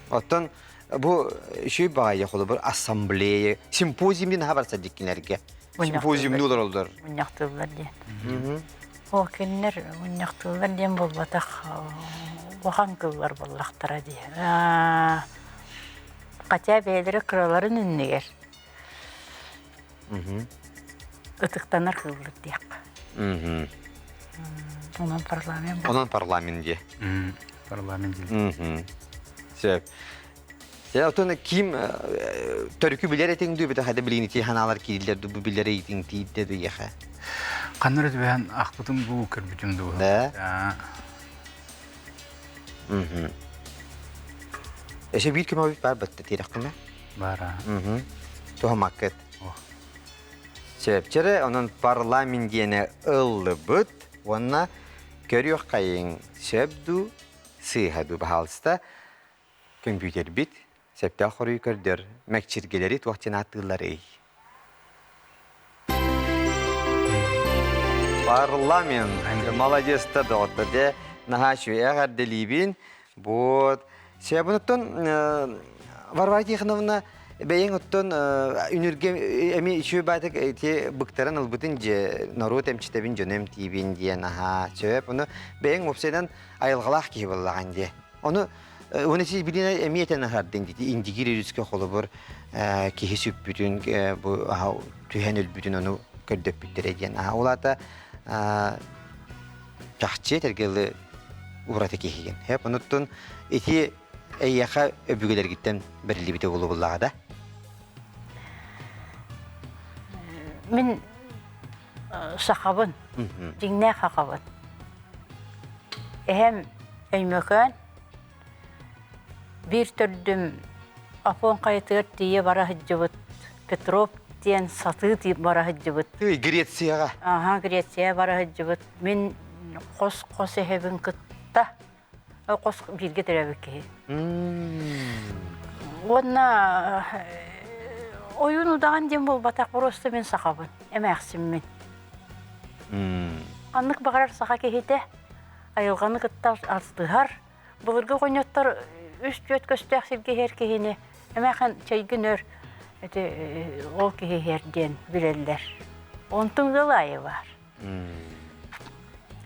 Оттон бу үчүгэй баҕайы холобур ассамблея, симпозиум диэн аһа барса диккилэргэ. Симпозиумну олороллор. Мунньахтыыллар диэн. Ол кинилэр мунньахтыыллар диэн буолбатах улахан кыллар буоллахтара дии. Хотя бэйэлэрэ кыраларын иннигэр ытыктанар кыыллар диэххэ. Онон парламент Онон парламент дии. Парламент дии. Сөп. Дьэ, отон ким төрүкү билэр этиҥ дүү, битэ хайда билиини тии ханаалар киирдилэр дуу, бу билэр ыйытыҥ тиийдэ дуу иэхэ? Ханна эрэ түбэһэн аахпытым дуу, көрбүтүм дуу. Да? Эше биир көмө бар бытты тирэххинэ? Бара. Туһамаккыт. Сөпчөрө, онон парламент диэни ыллыбыт уонна көрүөххэйиҥ сөп дуу, сыыһа дуу баһаалыста көмпүүтэрбит сөптөөх хоруйу көрдөр, мэкчиргэлэри туох диэн ааттыылларый? Парламент. Молодецта доҕоттор дьэ наһаа үчүгэй эҕэрдэлиибин. Вот. Себунуттан Варвара Тихоновна бэйэҥ оттон үнүргэ эми үчүгэй баатык ити быктаран ылбытын дьэ норуот эмчитэбин дьону эмтиибин диэн аһаа сөп ону бэйэҥ уопсайынан айылҕалаах киһи буоллаҕын дии ону Уонна сис билин эмиэ этэн аһардын дии Индигир өрүскэ холобур киһи сүппүтүн бу түһэн өлбүтүн ону көрдөппүттэрэ диэн. Ол аата чахчы этэргэ ураты киһигин. Хэп онуттун ити эйиэхэ өбүгэлэргиттэн бэриллибитэ буолубуллаҕа да? Мин сахабын, дьиҥнээх сахабын. Эһэм Өймөкөөн биир төрдүм Афон хайатыгар тиийэ бара сылдьыбыт Петров диэн сатыы бара сылдьыбыт. Грецияҕа? Аха, Грецияҕа бара сылдьыбыт. Мин хос-хос эһэбин кытта хос бииргэ төрөөбүт киһи. Уонна ойуун удаҕан диэн буолбатах, просто мин сахабын, эмээхсиммин. Ханнык баҕарар саха киһитэ айылҕаны кытта алтыһар. Былыргы оҕонньоттор үс-түөрт көстөөх сиргэ иһэр киһини эмээхин чэйгин өр ити ол киһи иһэр диэн билэллэр. Онтун ыал аайы баар.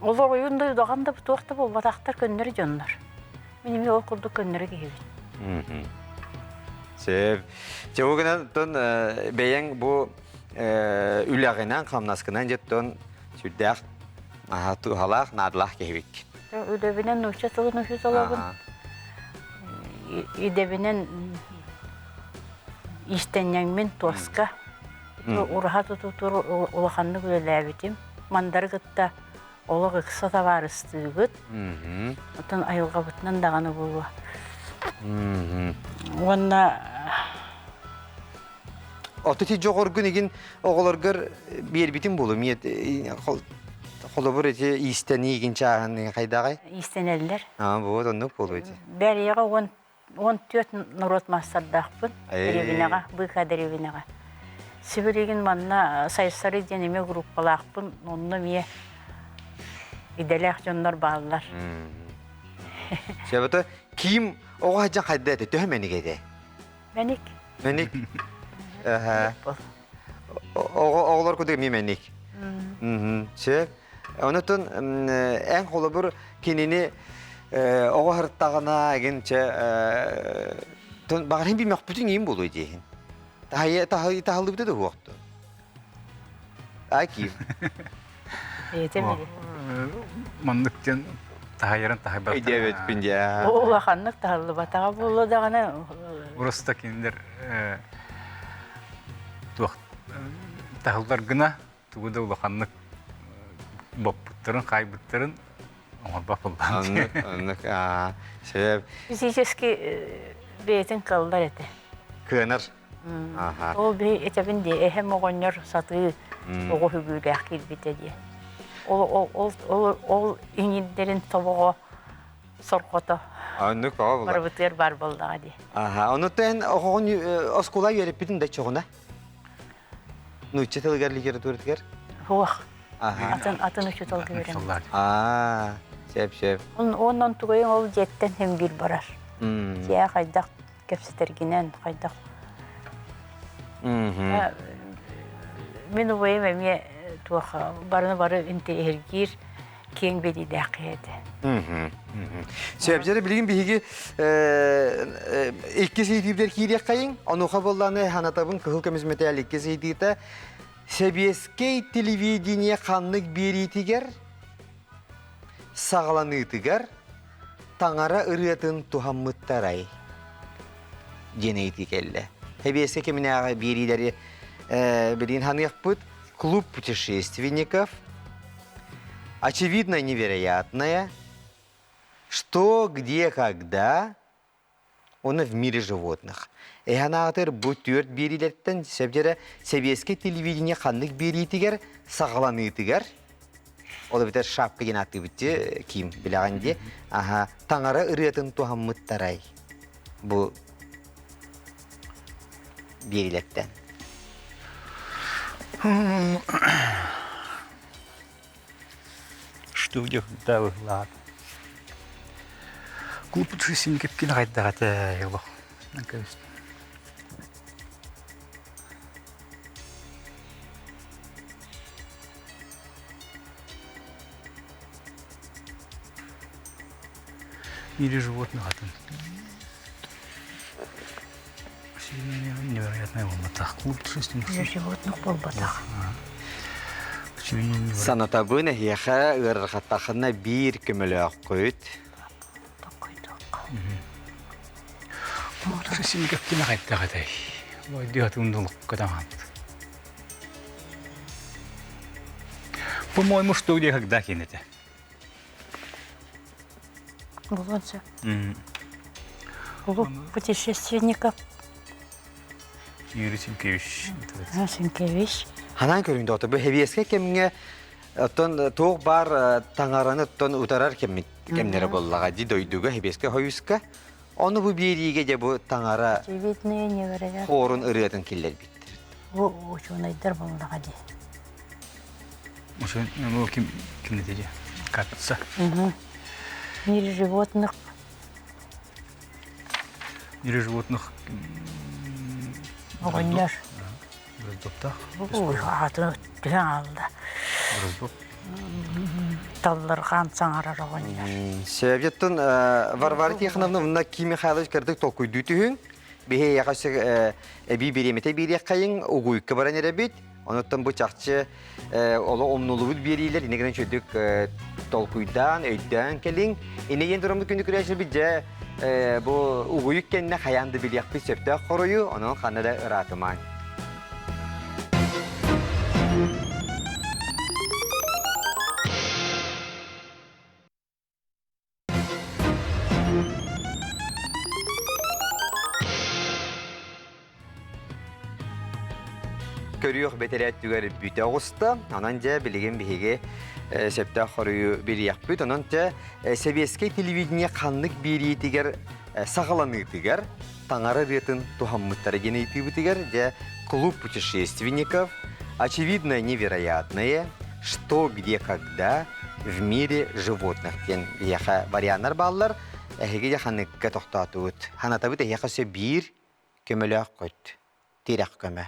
Олор ойуун да удаҕан да туох да буолбатахтар көннөрү дьоннор. Мин эмиэ ол курдук көннөрү киһибин. Сөп. Чэ бу гынан оттон бэйэҥ бу үлэҕинэн, хамнаскынан дьэ сүрдээх туһалаах, наадалаах киһибиккин. Үлэбинэн нуучча тылын учууталабын. Идэбинэн иистэнньэҥмин туоска ураһа тутуутугар улаханнык үлэлээбитим. Мандары кытта олох ыкса табаарыстыыбыт. Оттон айылҕабытынан даҕаны буолуо. Уонна Ото ити дьоҕургун игин оҕолоргор биэрбитин буолуо миэт холобур ити иистэнии игин чааһын хайдаҕай? Иистэнэллэр. Аа вот оннук буолуо ити. Бэрияҕа 14 норуот маастардаахпын дэриэбинэҕэ, быыкаа дэриэбинэҕэ. Сибилигин манна Сайсары диэн эмиэ группалаахпын, онно эмиэ идэлээх дьоннор бааллар. Сөбөтө ким оҕо сылдьан хайда этэ төһө мэник этэ? Мэник. Мэник. Оҕолор курдук эмиэ мэник. Сөп. Онутун эн холобур кинини оҕо сырыттаҕына эгин чэ баҕар би мөхпүтүн иин буолуо диэһин. Таһыллыбыта да уохту. Ай киим. Маннык диэн таһайарын таһайбаттар. Өйдөөбөтпүн дьэ. Улаханнык таһыллыбатаҕа буолуо даҕаны. Просто кинилэр туох таһыллар гына тугу да улаханнык боппуттарын, хаайбыттарын оҥорбот буоллаҕым. Оннук, оннук, аа, сөп. Физически бэйэтин кыллар этэ. Кыанар. Ол би этэбин дии, эһэм оҕонньор сатыы оҕо үгүүлээх киирбитэ дии. Ол ол ол ол ол иҥирдэрин тобоҕо сорҕото Оннук тоҕо буолар. барыбытыгар баар буоллаҕа дии. Аха, онуттан оҕоҕун оскуола үөрэппитин да чоҕуна? Нуучча тылыгар, литературатыгар? Суох. Атын атын учууталга үөрэммит. Аа, сөп сөп. Онон тугайын ол дьиэттэн син биир барар. Дьиэ хайдах кэпсэтэргинэн хайдах. Мин убайым эмиэ туох барыны бары интэриэһиргиир киэҥ билиилээх киһи этэ. Сөп, дьэ билигин биһиги иккис ыйытыыбытыгар киириэххэйиҥ. Онуоха буоллааны ханатабын кыһыл көмүс мэтээл иккис ыйытыыта Сэбиэскэй телевидение ханнык биэриитигэр саҕаланыытыгар таҥара ырыатын туһаммыттарай диэн ыйытыы кэллэ. Сэбиэскэй кэминээҕи биэриилэри билигин ханыахпыт. Клуб путешественников, Очевидно невероятное, что, где, когда, Оны в мире животных. Эһанаатыр бу түөрт биэриилэртэн сөбдөрө сэбиэскэй телевидение ханнык биэриитигэр саҕаланыытыгар ол эбэтэр шапка диэн ааттыыбыт ким билэҕин дии аха таҥара ырыатын туһаммыттарай бу биэриилэртэн Что где когда выхлаат. Клуб син кепкин хайдах этэ олох. Мире животных атын. Невероятная буолбатах. Клуб Мире животных буолбатах. Санатабын эһиэхэ ыарырҕаттахына биир көмөлөөххүт. По-моему, что где когда кинете. Булуон сөп. Клуб путешественников. Юрий Сенкевич. Сенкевич. Ханаан көрүҥ доҕотто бу хэбиэскэ кэмҥэ оттон туох баар таҥараны оттон утарар кэммит кэмнэрэ буоллаҕа ди дойдуга хэбиэскэ хойуска ону бу биэриигэ дьэ бу таҥара Очевидные невероятные. хорун ырыатын киллэрбиттэр. Бу учуонайдар буоллаҕа дии. Ну, ким ким дии? Капица. Мир животных. Мир животных. Оҕонньор. Дроздоптаах. Ой, аатын түһэн хаалла. Дроздоп. Талларҕаан саҥарар оҕонньор. Сөбүттэн Варвара Тихоновна мына Ким Михайлович кырдык толкуйдуу түһүҥ. Биһи эйэҕэ эбии бириэмэтэ биэриэххэйиҥ, угуйка баран эрэбит. Онуттан бу чахчы олох умнулубут биэриилэр ини гынан чөдүк толкуйдаан, өйдөөн кэлиҥ. Ини диэн тураммыт күнү күрээчилбит дьэ бу угуйук кэннэ хайаан да билиэхпит сөптөөх хоруйу, онон ханна да ыраатымаҥ. Көрүөх бэтэрээттүгэр бүтэ оҕуста. Онон дьэ билигин биһиги сөптөөх хоруйу билиэхпит. Онон дьэ сэбиэскэй телевидение ханнык биэриитигэр саҕаланыытыгар таҥара ырыатын туһаммыттара диэн ыйытыыбытыгар дьэ клуб путешественников очевидное невероятное что где когда в мире животных диэн биһиэхэ варианнар бааллар. Эһиги дьэ ханыкка тохтоотубут. Ханатабыт эһиэхэ өссө биир көмөлөөх көт. Тирэх көмө.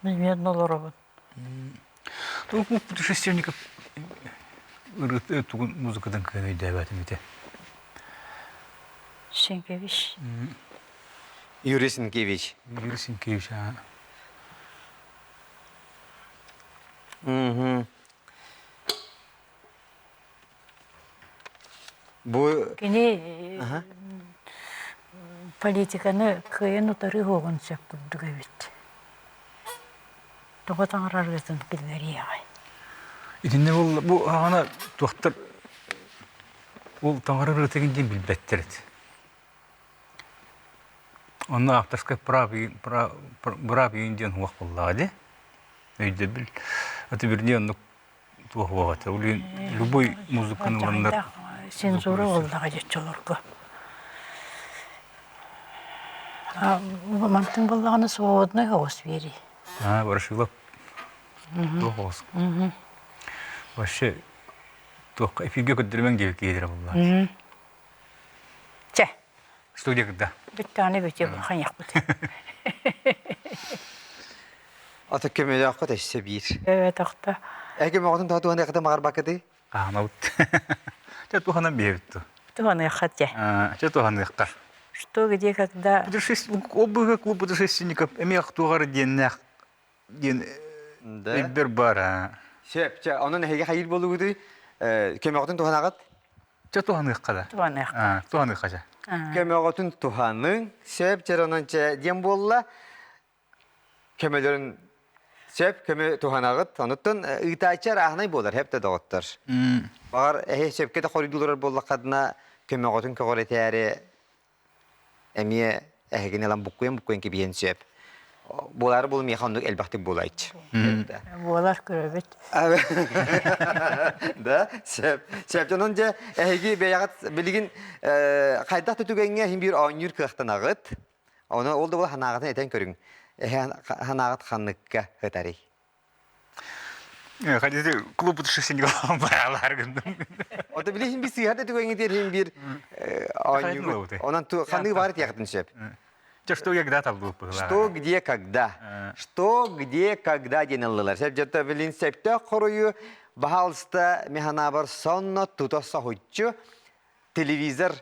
Мен олоробун. Клуб путешественников тугун музыкадан кыайан өйдөөбөтүм ити. Сенкевич. Юрий Сенкевич. Юрий Сенкевич, аа. Мгм. Бу Кини политиканы кыайан утары уоҕун сөп курдук эбит. Тоҕо таҥараргытын киллэриэҕэй. Итиннэ бұл бу аҕана туохтар ол таҥара ырыатыгын диэн билбэттэр эт. Онно авторскай быраап иин диэн хуох буоллаҕа дии. Өйдөбүл. Аты бирни оннук туох буолбата. Улин любой музыканы ыланнар Цензура буоллаҕа дьоччолорго. Мантын буоллаҕына свободный оҕус биэрии. А, Ворошилов туох оҕус. Вообще туохха эфиргэ көрдөрүмэҥ диэбит киһилэрэ буоллаҕа. Чэ. Что где когда? Бүттэҕинэ бүтүө хайахпыт. Ата көмөлөөххө өссө биир. Ээ тохто. Э көмөҕүтүн тоҕо туһаныаххытын баҕарбаккытый? Хаһанабыт. Чэ туһанан биэбит ту. Туһаныахха чэ. Чэ туһаныахха. Что где когда Ол быһа клуб путешественников эмиэ туоҕар диэннээх диэн өйдөр бар аа. Сөп, чэ, онон эһиги хайыыр буолугутуй? Көмөҕүтүн туһанаҕыт? Чэ туһаныахха да. Туһаныахха. Туһаныахха чэ. Көмөҕүтүн туһаныҥ, сөп, чэ, онон чэ диэн буолла. көмөлөрүн сөп көмө туһанаҕыт. Онуттан ыытааччы арааһынай буолар, хэп да доҕоттор. Баҕар эһи сөпкө да хоруйдуулар буоллаххытына көмөҕөтүн көҕүрэтээри эмиэ эһигини ылан буккуйан-буккуйан кэбиһиэн сөп. Буолаары буолу миэхэ оннук элбэхтик буолааччы. Буолар көрөбүт. Да, сөп. Сөп. Онон дьэ эһиги бэйэҕит билигин хайдах да түгэҥҥэ иһин биир оонньуур кыахтанаҕыт. Ону ол да буола санааҕытын этэн көрүҥ. Эһэ санааҕыт ханныкка ытарый? Хотите клуб путешественников баралар гындым. Ото били хин би сыыһа да түгэҥҥитигэр хин биир оонньуугут. Онон ханныгы баар этиэххитин сөп. Что когда талбыт Что, где, когда. Что, где, когда диэн ыллылар. Сөп дьэ билин сөптөөх хоруйу баһаалыста механабар сонно тута соһуччу телевизор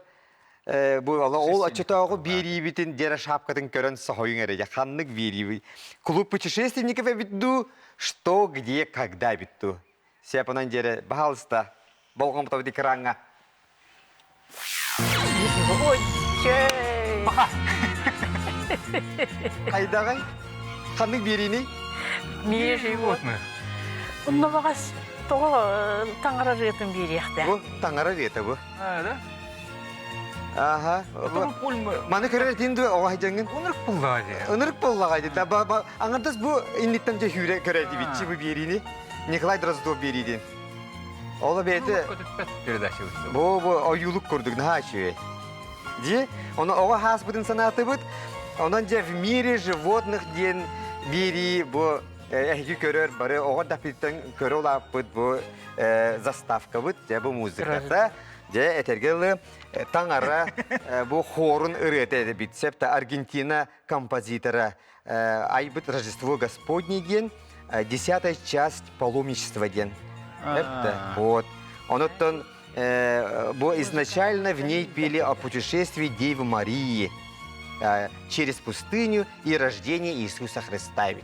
бу ол оччотооҕу биэриибитин Дера шапкатын көрөн соһуйуҥ эрэ ханнык биэриибий клуб путешественников эбит дуу что где когда эбит дуу сөп онон дьиэрэ баһаалыста болҕомтобут экраҥҥа хайдаҕай ханнык биэрииний Мир животных. Онно баҕас тоҕо таҥара ырыатын биэриэхтээх. Бу таҥара ырыата бу. А, да? Аха. Маны көрөр этин дуо оҕо хайдьаҥҥын? Ынырык буллаҕа дии. Ынырык буллаҕа дии. Аҥардас бу инниттэн дьэ хүүрэ көрө этибитчи бу биэриини. Николай Дроздов биэриитин. Ол бэйэтэ передача Бу бу ойуулук курдук наһаа үчүгэй. Дии, ону оҕо хааспытын санаатыбыт. Онон дьэ в мире животных диэн биэрии бу эһиги көрөр бары оҕо дапиттан көрө улааппыт бу заставкабыт дьэ бу музыката дьэ этэргэ дылы таҥара бу хорун ырыата эбит сөп Аргентина композитора айбыт Рождество Господне диэн десятая часть паломничества диэн вот онуттан бу изначально в ней пели о путешествии Девы Марии через пустыню и рождение Иисуса Христа ведь.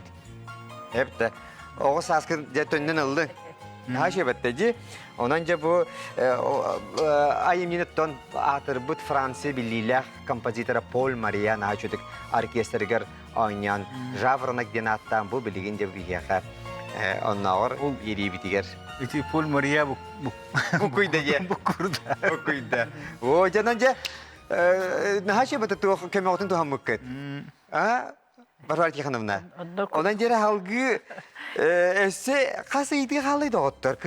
Эпте. Оҕо сааскын дьэ төннөн ыллыҥ. Наһаа үчүгэйбэттэ дии. Онон дьэ бу айымньыныттан аатырбыт Франция биллиилээх композитора Поль Мария наһаа үчүгэй оркестрыгар оонньоон Жаворонок диэн ааттаан бу билигин дьэ биһиэхэ оннооҕор биэриибитигэр Ити Поль Мария буккуйда диэ. Буккурда. Буккуйда. О, дьонон дьэ наһаа үчүгэйбэттэ туох көмөҕүтүн туһаммыккыт. А Варвара Тихоновна. Онон дьэрэ халгыы өссө хас ыйытыы хааллай доҕоттор?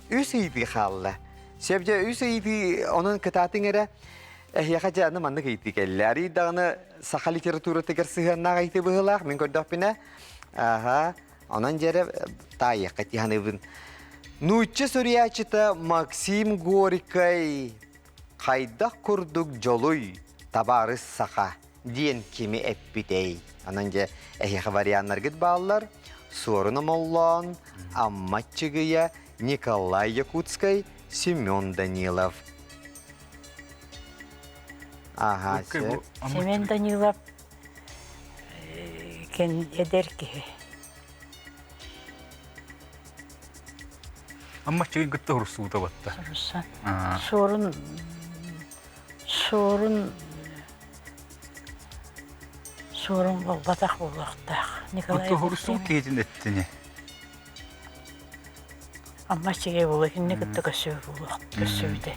Үс ыйытыы хаалла. Сөп дьэ үс ыйытыы онон кытаатыҥ эрэ. Эһиэхэ дьэ аны маннык ыйытыы кэллэ. Арый даҕаны саха литературатыгар сыһыаннаах ыйытыы быһыылаах мин көрдөхпүнэ. Аха. Онон дьэрэ таайыахха тиһаныбын. Нуучча суруйааччыта Максим Горькай хайдах курдук дьолуй табаарыс саха диэн кими эппитэй? Онон дьэ эһиэхэ варианнаргыт бааллар. Суорун Омоллоон, Амма Чыгыйа, Николай Якутскай, Семен Данилов. Аха, Семен Данилов эдэр киһи. Амма Чыгын кытта урсуута батта. Суорун Суорун Суорун буолбатах буолуохтаах. Николай Урсуу киһитин эттини. Амма Чыгый буолуо кинини кытта көрсүбүт буолуох көрсүбүтэ.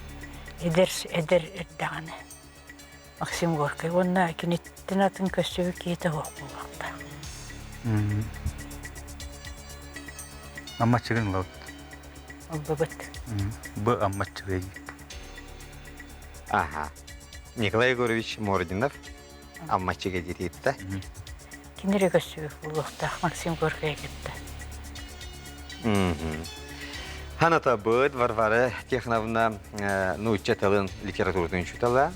Эдэр эдэр эрдэҕинэ. Максим Горький уонна киниттэн атын көрсүбүт киһитэ суох буолуохтаах. Амма Чыгын ылабыт. Ылбыбыт. Б Амма Чыгый. Аха. Николай Егорович Мординов Аммаччыга дириитта. Кини эрэ көрсүбүт буолуохтаах Максим Горькай кытта. Ханатабыт Варвара Тихоновна нуучча тылын литературатын учуутала.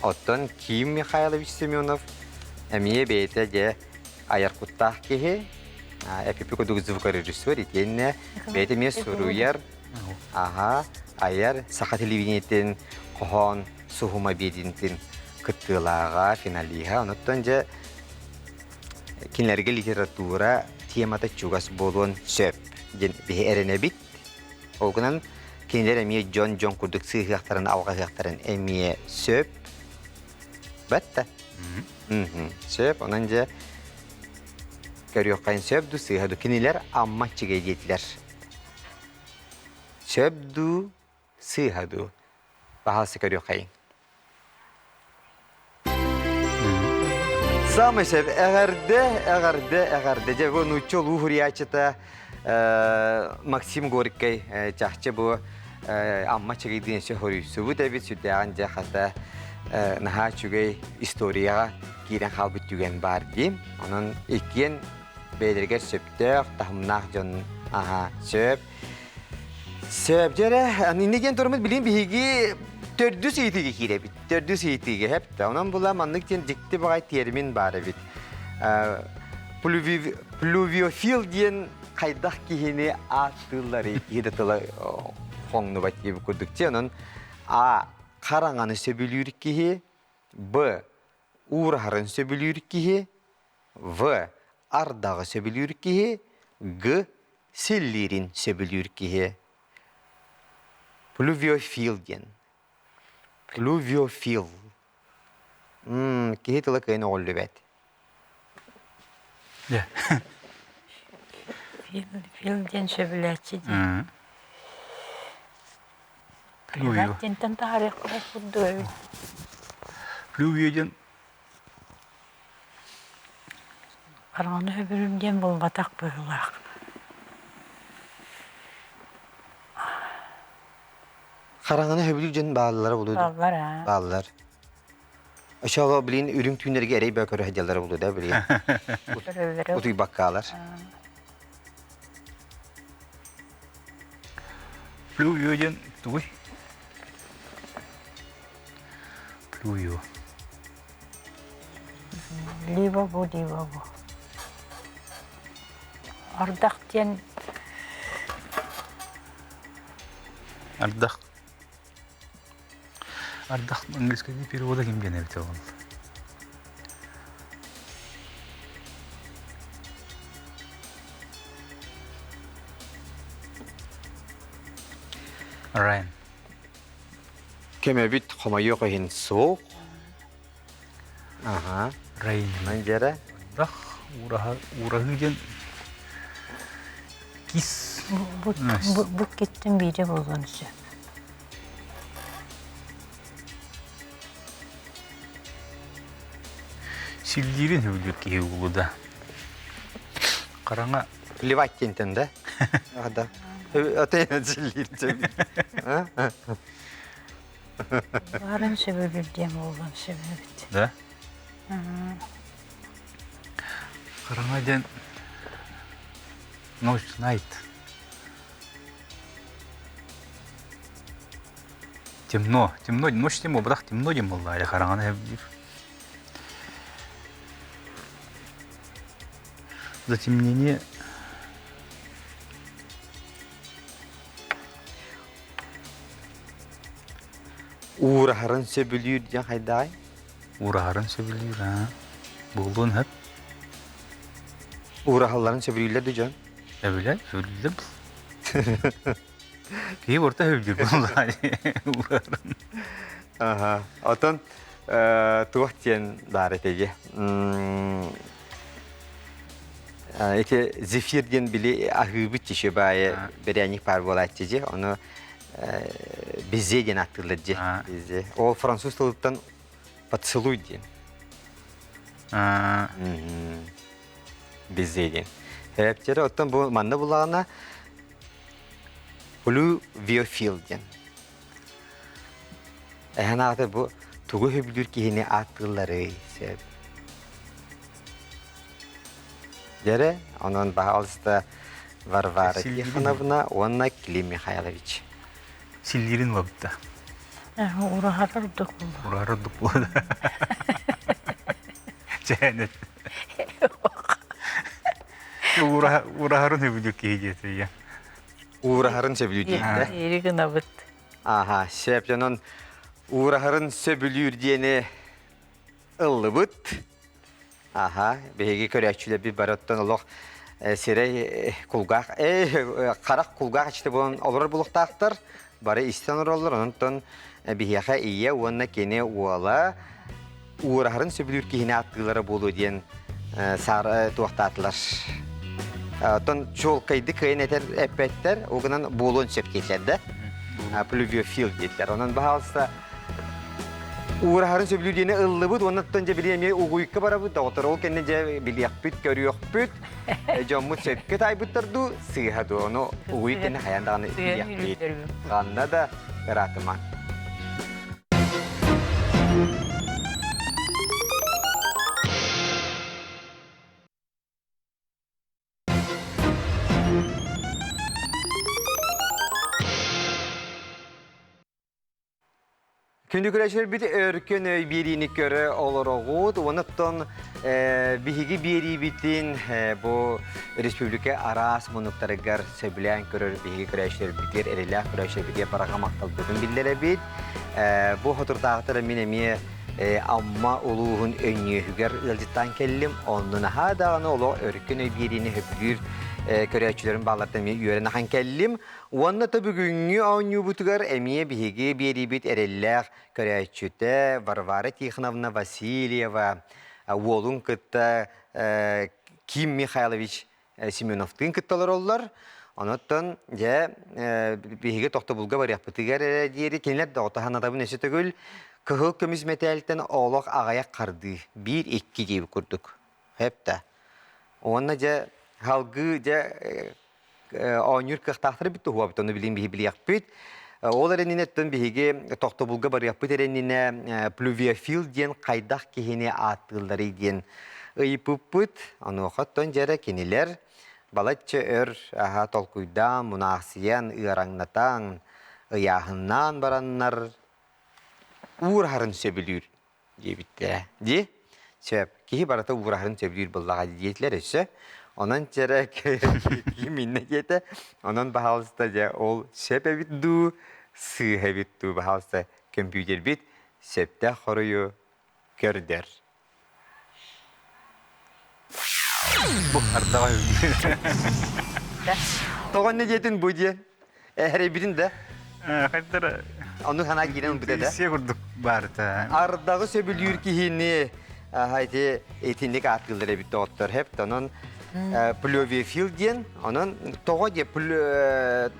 Оттон Ким Михайлович Семенов эмиэ бэйэтэ дьэ айар куттаах киһи, эпипи курдук звукорежиссер итиэннэ бэйэтэ эмиэ суруйар, Аһа, айар саха телевидениетин хоһоон суһума биэдинтин кыттыылааҕа, финалиһа. Онуттан дьэ кинилэргэ литература темата чугас буолуон сөп диэн биһи эрэнэбит. Ол гынан кинилэр эмиэ дьон-дьон курдук сыыһыахтарын, алҕаһыахтарын эмиэ сөп. Бэтте. Сөп. Онон дьэ. Көрүөххэ сөп дуу, сыыһа дуу. Кинилэр Амма аччыгый диэтилэр. Сөп дуу, сыыһа дуу. Баһаалыста көрүөххэйиҥ. Самый сөп эҕэрдэ, эҕэрдэ, эҕэрдэ. Дьэ, бу нуучча улуу суруйааччыта Максим Горькай чахчы бу Амма Чыгыйдыын өссө хоруйсубут эбит, сүрдээҕин дьэ хата наһаа үчүгэй историяҕа киирэн хаалбыт түгэн баар дии. Онон иккиэн бэйэлэригэр сөптөөх, таһымнаах дьон аһа сөп. Сөп дьэрэ, инни диэн туруммут билин биһиги төрдүс ыйытыыга киирэбит. Төрдүс ыйытыыга хэп. Онон була маннык диэн дьикти баҕай термин баар эбит. Плювиофил диэн хайдах киһини ааттыылларый киһи да тыла хоҥнубат диэбит курдук. Онон А. Хараҥаны сөбүлүүр киһи, Б. Уураһарын сөбүлүүр киһи, В. Ардаҕы сөбүлүүр киһи, Г. Силлиирин сөбүлүүр киһи. Плювиофил диэн. Плювиофил. Киһи тыла кыайан оҕоллубэт. Фил диэн сөбүлээччи диэн. Плювио. Диэнтэн таһаарыахха курдук эбит. Плювио диэн Хараҥаны сөбүлүүр диэн буолбатах быһыылаах. Хараҥаны сөбүлүүр дьон бааллара булуу Бааллар аа. Бааллар. Очоҕо билин үрүҥ түүннэргэ эрэй баа көрө сылдьаллара булуу да билин. Көрөллөрө. Утуйбаккаалар. Плювио диэн тугуй? Плювио. Либо бу, либо бу. Ардах диэн Ардах. Ардах английскайдыы перевода ким диэн эбитэ ол? Райан. Көмөбүт хомойуох иһин суох. Аха. Райан. Онон дьэрэ. Ардах уураһа уураһыы диэн кис бу, бу, бу киттин биирэ буолуон сөп. Силлиирин сөбүлүүр киһи буолуо да. Хараҥа Плевать диэнтэн да? Да. Ата силлиир сөбүлүүр. Баарын сөбүлүүр диэн буолуон сөп эбит. Да? Хараҥа диэн ночь night. Темно, темно, ночь темно, быдах темно диэн буолла, хараҥаны сөбүлүүр. Затемнение Уураһарын сөбүлүүр диэн хайдаҕай? Уураһарын сөбүлүүр, аа. Буолуон сөп. Уураһалларын сөбүлүүллэр да дьон? Сөбүлэр, сөбүлүүллэр. Киһи орто сөбүлүүр буоллаҕа уураһарын. Аха. Отон туох диэн баар этэги? Ити зефир диэн били аһыыбыт тиши баайы бэрээник паар буолааччы дьи. Ону безе диэн ааттыыллар дьи. Безе. Ол француз тылыттан поцелуй диэн. Безе диэн. Хэптери оттон бу манна булаҕына плювиофил диэн. Эһэн аата бу тугу сөбүлүүр киһини ааттыылларый сөп. Дьэрэ, онон баһаалыста Варвара Тихоновна уонна Клим Михайлович. Силлиирин ылабытта. Ураһар ордук буолла. Ураһар ордук буолла. Чээнэт. Ураһарын сөбүлүүр киһи диэтэ ийэ. Уураһарын сөбүлүүр диэтэ. Ири гынабыт. Аха, сөп. Онон уураһарын сөбүлүүр диэни ыллыбыт. Аха, биһиги көрөөччүлэрбит бары оттон олох сирэй кулгаах, харах кулгаах иччитэ буолан олорор булуктаахтар, бары истэн олороллор. Онтон биһиэхэ ийэ уонна кини уола уураһарын сөбүлүүр киһини ааттыылара буолуо диэн Саар туохтаатылар. Оттон чуолкайдык кыайан этэр эппэттэр, ол гынан буолуон сөп диэтилэр да. Плювиофил диэтилэр. Онон баһаалыста уураһарын сөбүлүүр диэни ыллыбыт уонна оттон дьэ били эмиэ угуйка барабыт доҕоттор ол кэннэ дьэ билиэхпит көрүөхпүт дьоммут сөпкө таайбыттар дуу сыыһа дуу ону угуй кэннэ хайаан даҕаны билиэхпит ханна да ыраатымаҥ. Күндү көрөөччүлэрбит өркөн өй биэриини көрө олороҕут. Онуттан биһиги биэриибитин бу республика араас муннуктарыгар сөбүлээн көрөр биһиги көрөөччүлэрбитигэр, эрэлээх көрөөччүлэрбитигэр барҕа махталбытын биллэрэбит. Бу хотурдааҕытара мин эмиэ Амма улууһун Өнньүөһүгэр ыалдьыттаан кэллим. Онно наһаа даҕаны олох өркөн өй биэриини сөбүлүүр көрөөччүлэрим бааллартан эмиэ үөрэн ахан кэллим. Уонна то бүгүҥҥү оонньуубутугар эмиэ биһиги биэриибит эрэллээх көрөөччүтэ Варвара Тихоновна Васильева уолун кытта Ким Михайлович Семеновтыын кытта олороллор. Онуттан дьэ биһиги тохтобулга барыахпытыгар эрэ диэри кинилэр да отаһанатабын өссө төгүл кыһыл көмүс мэтээлтэн олох аҕыйах хардыы биир-икки диэбит курдук. Хэп да. Уонна дьэ салгыы дьэ оонньуур кыахтаахтар эбит туһуабыт ону билин биһи билиэхпит. Ол эрэнинэттэн биһиги тохтобулга барыахпыт эрэнинэ плювиофил диэн хайдах киһини ааттыылларый диэн ыйыппыппыт. Онуоха оттон дьэрэ кинилэр балачча өр аһа толкуйдаан, мунаахсыйан, ыараҥнатан, ыйааһыннаан бараннар уураһарын сөбүлүүр диэбиттэрэ. Дии? Сөп. Киһи барыта уураһарын сөбүлүүр буоллаҕа диэтилэр өссө. Онон чэрэ ким иннэ диэтэ. Онон баһаалыста дьэ ол сөп эбит дуу, сыыһа эбит дуу, баһаалыста көмпүүтэрбит сөптөөх хоруйу көрдөр. Бу ардаҕа Тоҕо иннэ диэтин бу диэн? Эрэйбитин да? Хайдара Ону санаа киирэн ылбыта да? Сиэ курдук баарыта. Ардаҕы сөбүлүүр киһини ити итинник ааттыыллар эбит доҕоттор. Хэп онон плювиофил диэн, онон тоҕо диэ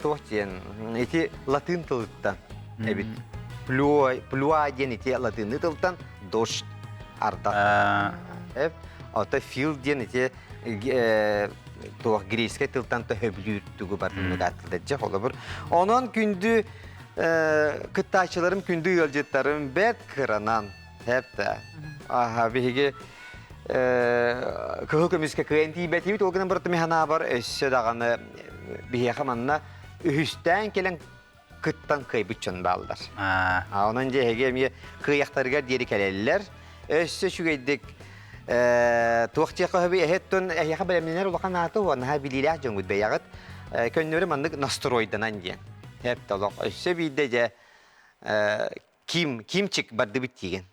туох диэн ити латын тылыттан эбит. Плюа диэн ити латыныы тылтан дождь ардах. Ото фил диэн ити туох греческэй тылтан төһөбүлүүр тугу барытын ааттылар дьэ холобур. Онон күндү кыттааччыларым, күндү ыалдьыттарым бэрт кыранан хэп Аха биһиги кыһыл көмүскэ кыайан тиийбэтибит ол гынан барытым санаабар өссө даҕаны биһиэхэ манна үһүстээн кэлэн кыттан кыайбыт дьон бааллар. Онон дьэ эһиги эмиэ кыайахтарыгар диэри кэлэллэр. Өссө үчүгэйдик туох диэххэ сөбүй эһэттэн эһиэхэ бэлэмнэнэр улахан ааты уонна билиилээх дьоҥҥут бэйэҕит көннөрү маннык настройданан диэн. Эп толох өссө биирдэ дьэ Ким Кимчик бардыбыт тиигин.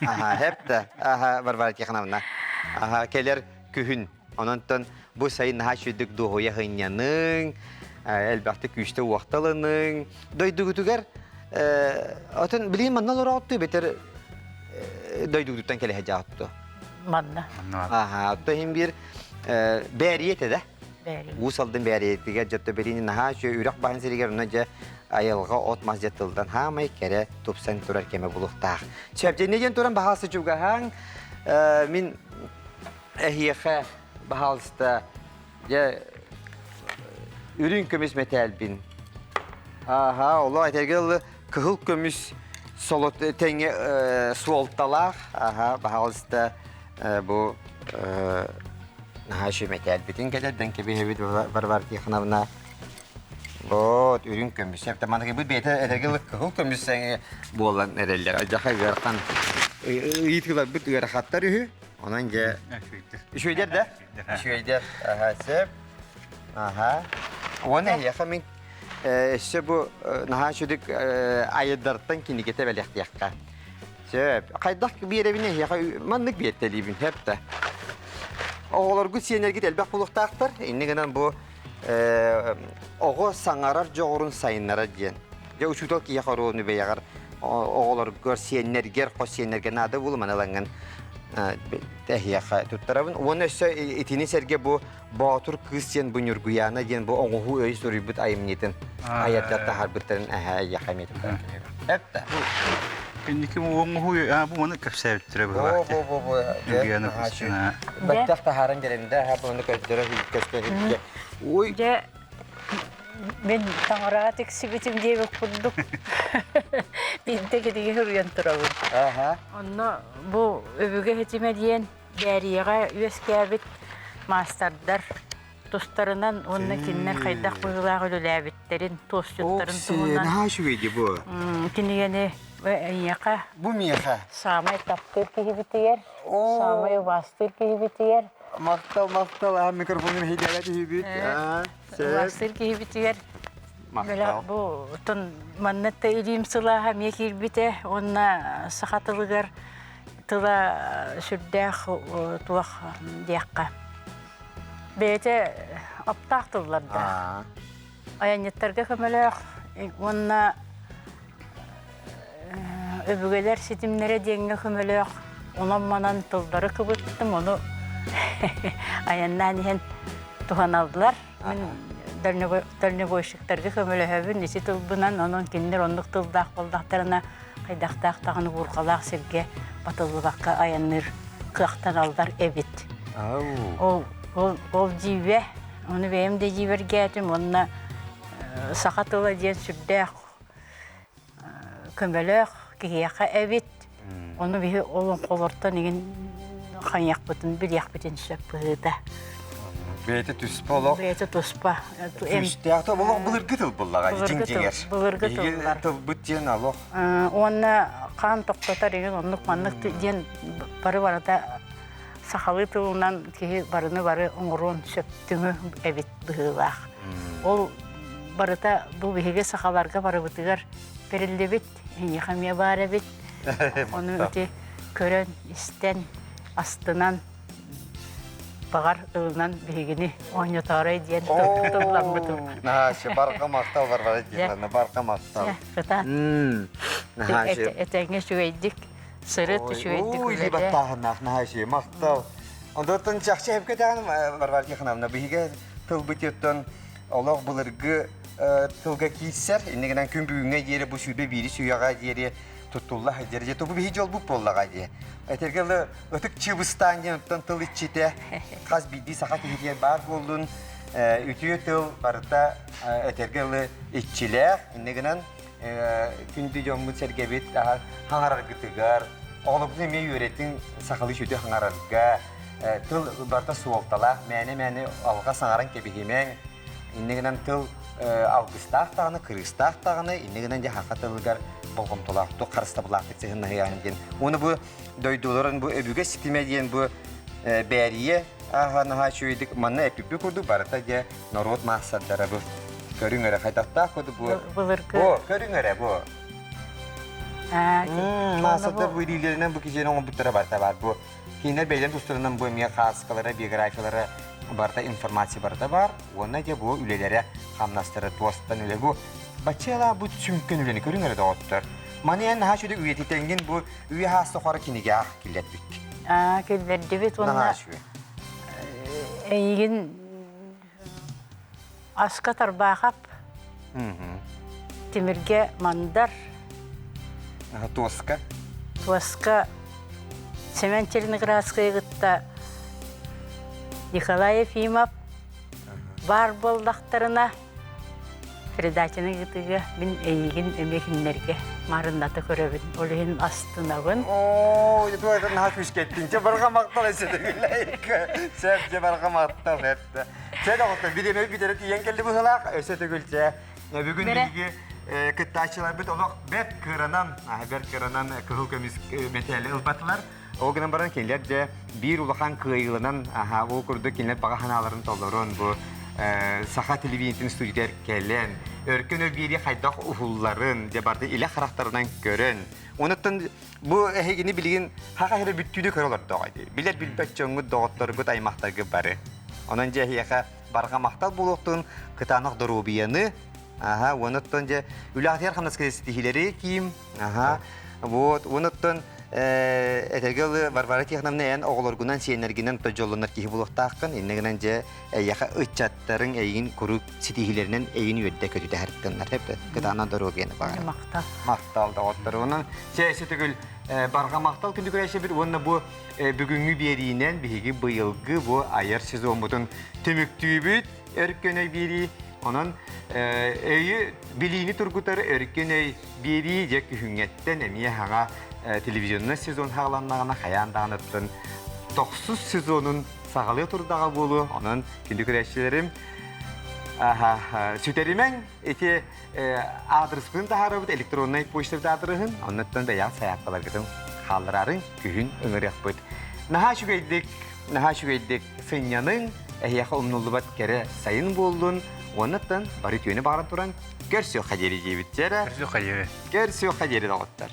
Аха, хэп Аха, Варвара Тихоновна. Аха, кэлэр күһүн. Ононтон бу сайын наһаа үчүгдүк дуоһуйа сынньаныҥ, элбэхтик күүстэ уохталаныҥ. Дойдугутугар отон билигин манна олороҕуттуу бэтэр дойдугутуттан кэлэ сылдьаҕыттуу? Манна. Аха, оттон иһин биир бээрийэ этэ да? Уус Алдан бээрийэтигэр дьэ Төбөрини наһаа үчүгэй үрэх баһын сиригэр онно дьэ айылҕа от-мас дьэ тылдан хаамай кэрэ тупсан турар кэмэ булуохтаах. Сөп диэн туран баһаалыста чугаһаан мин эһиэхэ баһаалыста дьэ үрүҥ көмүс мэтээлбин Аха, олох этэргэ дылы кыһыл көмүс солот тэҥэ суолталаах. Аха, баһаалыста бу наһаа үчүгэй мэтээлбитин кэтэрдэн кэбиһэбит Варвара Тихоновна. Вот, үрүҥ көмүс. Манныгы бэйэтэ этэргэ кыһыл көмүс буолан эрэллэр. Дьаха ыарахан ыйытыыларбыт ыарахаттар үһү. Онон дьэ үчүгэйдэр да? Үчүгэйдэр. Аха, сөп. Аха. Уонна эһиэхэ мин өссө бу наһаа үчүгэй айдартан кинигэтэ бэлэхтиэххэ. Сөп. Хайдах биэрэбин эһиэхэ маннык биэртэлиибин сөп да. Оҕолоргут сиэннэргит элбэх буолуохтаахтар. Инньэ гынан бу оҕо саҥарар дьоҕурун сайыннарар диэн. Дьэ учуутал киһиэхэ оруолуну бэйэҕэр оҕолоргор, сиэннэргэр, хос сиэннэргэ наада буолу маны ылаҥҥын. Эһиэхэ туттарабын. Уонна өссө итини сэргэ бу Боотур кыыс диэн бу Ньургуйаана диэн бу оҥоһуу өй суруйбут айымньытын айардар таһаарбыттарын эһээ эйиэхэ эмиэ туттаран Эптэ. Кэнники оҥоһуу бу маны кэпсээбиттэрэ быһалаах. Бу бу бу Ньургуйаана Кустина. Бэттэх таһааран кэлэн да бу маны көрдөрө көстө Ой. Дьэ мин таҥараҕа тиксибитим диэбит курдук биирдэ кинигэ суруйан турабын. Онно бу өбүгэ ситимэ диэн Бээрийэҕэ үөскээбит маастардар тустарынан уонна кинилэр хайдах быһыылаах үлэлээбиттэрин, туосчуттарын туһунан Наһаа үчүгэй дии бу. кинигэни эйиэхэ Бу миэхэ. саамай таптыыр киһибитигэр, саамай убаастыыр киһибитигэр Махтал, махтал, аа микрофонун иһийдээбэт үһүбүт. убаастыыр киһибитигэр Махтал. бу тон манна да илиим сылааһа эмиэ киирбитэ уонна саха тылыгар тыла сүрдээх туох диэххэ бэйэтэ аптаах тыллардаах айанньыттарга көмөлөөх уонна өбүгэлэр ситимнэрэ диэҥҥэ көмөлөөх онон-манан тыллары кыбыттым ону айаннаан иһэн туһаналлар мин дальнобойщиктарга көмөлөһөбүн ити тылбынан онон кинилэр оннук тыллаах буоллахтарына хайдахтаах даҕаны буурҕалаах сиргэ батыллыбакка айанныыр кыахтаналлар эбит. Ол, ол, ол дьиибэ, ону бэйэм да дьиибэргээтим уонна саха тыла диэн сүрдээх көмөлөөх киһиэхэ эбит. Ону биһи олоҥхолортон игин хайыахпытын билиэхпитин сөп быһыыта. Бэйэтэ туспа олох. Бэйэтэ туспа. Күүстээх олох былыргы тыл буллаҕа Былыргы тыл, былыргы тыллар. Тылбыт диэн олох. Уонна хаан тохтотор игин оннук маннык диэн бары барыта сахалыы тылынан киһи барыны бары оҥоруон сөптүҥү эбит быһыылаах. Ол барыта бу биһиги сахаларга барыбытыгар бэриллибит эйиэхэ эмиэ баар эбит. Ону ити көрөн, истэн, астынан баҕар ылынан биһигини оонньотоорой диэн тылламмытым. Наһаа барҕа махтал Варвара Тихоновна, барҕа махтал. Кытаат. Этэҥҥэ үчүгэйдик сырыт, үчүгэйдик үлэ. баттааһыннаах наһаа үчүгэй махтал. Онтон чахчы эпкэтэҕин Варвара Тихоновна, биһиги тылбыт олох былыргы тылга киирсэр, иннигинэн күн бүгүҥҥэ диэри бу сүүрбэ биирис үйэҕэ диэри туттулла сылдьар. Дьэ, бу биһи дьолбут буоллаҕа дии. Этэргэ ытык чыыбыстаан диэн оттон тыл иччитэ хас биирдии саха киһитигэр баар буоллун, үтүө тыл барыта этэргэ дылы иччилээх. Инньэ гынан күндү дьоммут сэргэбит хаҥараргытыгар, оҕолорбутун эмиэ үөрэтиҥ сахалыы сүдү хаҥарарга, тыл барыта суолталаах, мээнэ-мээнэ алҕас саҥаран кэбиһимэҥ. Инньэ гынан тыл алгыстаах даҕаны, кырыыстаах даҕаны, инньэ гынан дьэ саха тылыгар болҕомтолоохтук, харыстабылаахтык сыһыннаһыаҕын диэн. Уонна бу дойдуларын бу өбүгэ ситимэ диэн бу бээрийэ ааһа наһаа үчүгэйдик манна эппиппит курдук барыта дьэ норуот маастардара бу көрүҥ эрэ хайдахтаах курдук бу былыргы бу көрүҥ эрэ бу маастардар бу илиилэринэн бу киһини оҥорбуттара барыта баар бу кинилэр бэйэлэрин тустарынан бу эмиэ хааскалара биографиялара барыта информация барыта баар уонна дьэ бу үлэлэрэ хамнастара туостан үлэ бу баччалаа бу сүҥкэн үлэни көрүҥ эрэ доҕоттор маны эн наһаа үчүгэй үйэтитэҥҥин бу үйэ хаас тухары кинигээх киллэрбит киллэрдибит уонна эйигин аска Тарбаахап тимиргэ Мандар туоска туоска Семен Черноградскайы кытта Николай Ефимов баар буоллахтарына Передачаны ыытыыга мин эйигин эмиэ кинилэргэ маарынната көрөбүн. Ол иһин астынабын. Оо, это наһаа күүскэттин. Чэ барҕа махтал эсэтигилэйк. Сөп, чэ барҕа махтал эттэ. Чэ доҕоттор, бириэмэ бүтэрэ тиийэн кэлли быһыылаах. Өссө төгүл чэ. Бүгүн биһиги кыттааччыларбыт олох бэрт кыранан, бэрт кыранан кыһыл көмүс мэтээли ылбатылар. Ол гынан баран кинилэр дьэ биир улахан кыайыыланан аһаа ол курдук кинилэр баҕа санааларын толорон бу саха телевидениетин студиятыгар кэлэн өркөн өлбиэри хайдах уһулларын дьэ барыта илэ харахтарынан көрөн онуттан бу эһигини билигин хаха эрэ бүттүүнү көрө олордоҕо дии билэр билбэт дьоҥҥут доҕотторгут аймахтаргыт бары онон дьэ эһиэхэ барҕа махтал буолуохтун кытаанах доруобуйаны аха уонуттан дьэ үлэҕитигэр хамнаска ситиһиилэри киим аха вот уонуттан. Этэргэ дылы Варвара Тихоновна эн оҕолоргунан, сиэннэргинэн дьоллонор киһи буолуохтааххын. Иннэ гынан дьэ эйиэхэ ыччаттарыҥ эйигин куруук ситиһиилэринэн эйигин үөрдэ көтүтэ сырыттыннар. Кытаанах доруобуйаны баҕарабын. Махтал. Махтал доҕоттор. Онон чэ өссө барҕа махтал күндү көрөөччүбүт уонна бу бүгүҥҥү биэриинэн биһиги быйылгы бу айар сезоммутун түмүктүүбүт өркөн өй биэрии. Онон өйү билиини тургутар өркөн өй биэрии дьэ күһүҥҥэттэн эмиэ хаҥа телевизионнай сезон хааланнаҕына хайаан даҕаныттан тохсус сезонун саҕалыы турдаҕа буолуо. Онон күндү көрөөччүлэрим сүтэримэҥ ити аадырыспытын таһаарабыт электроннай почтабыт аадырыһын оннуттан бэйэҕит сайаапкаларгытын хааллараарыҥ күһүн ыҥырыахпыт. Наһаа үчүгэйдик, наһаа үчүгэйдик сынньаныҥ, эһиэхэ умнуллубат кэрэ сайын буоллун, уоннаттан бары үтүөнү баҕаран туран көрсүөххэ диэри диэбит. Дьэ эрэ. Көрсүөххэ диэри. Көрсүөххэ диэри доҕоттор.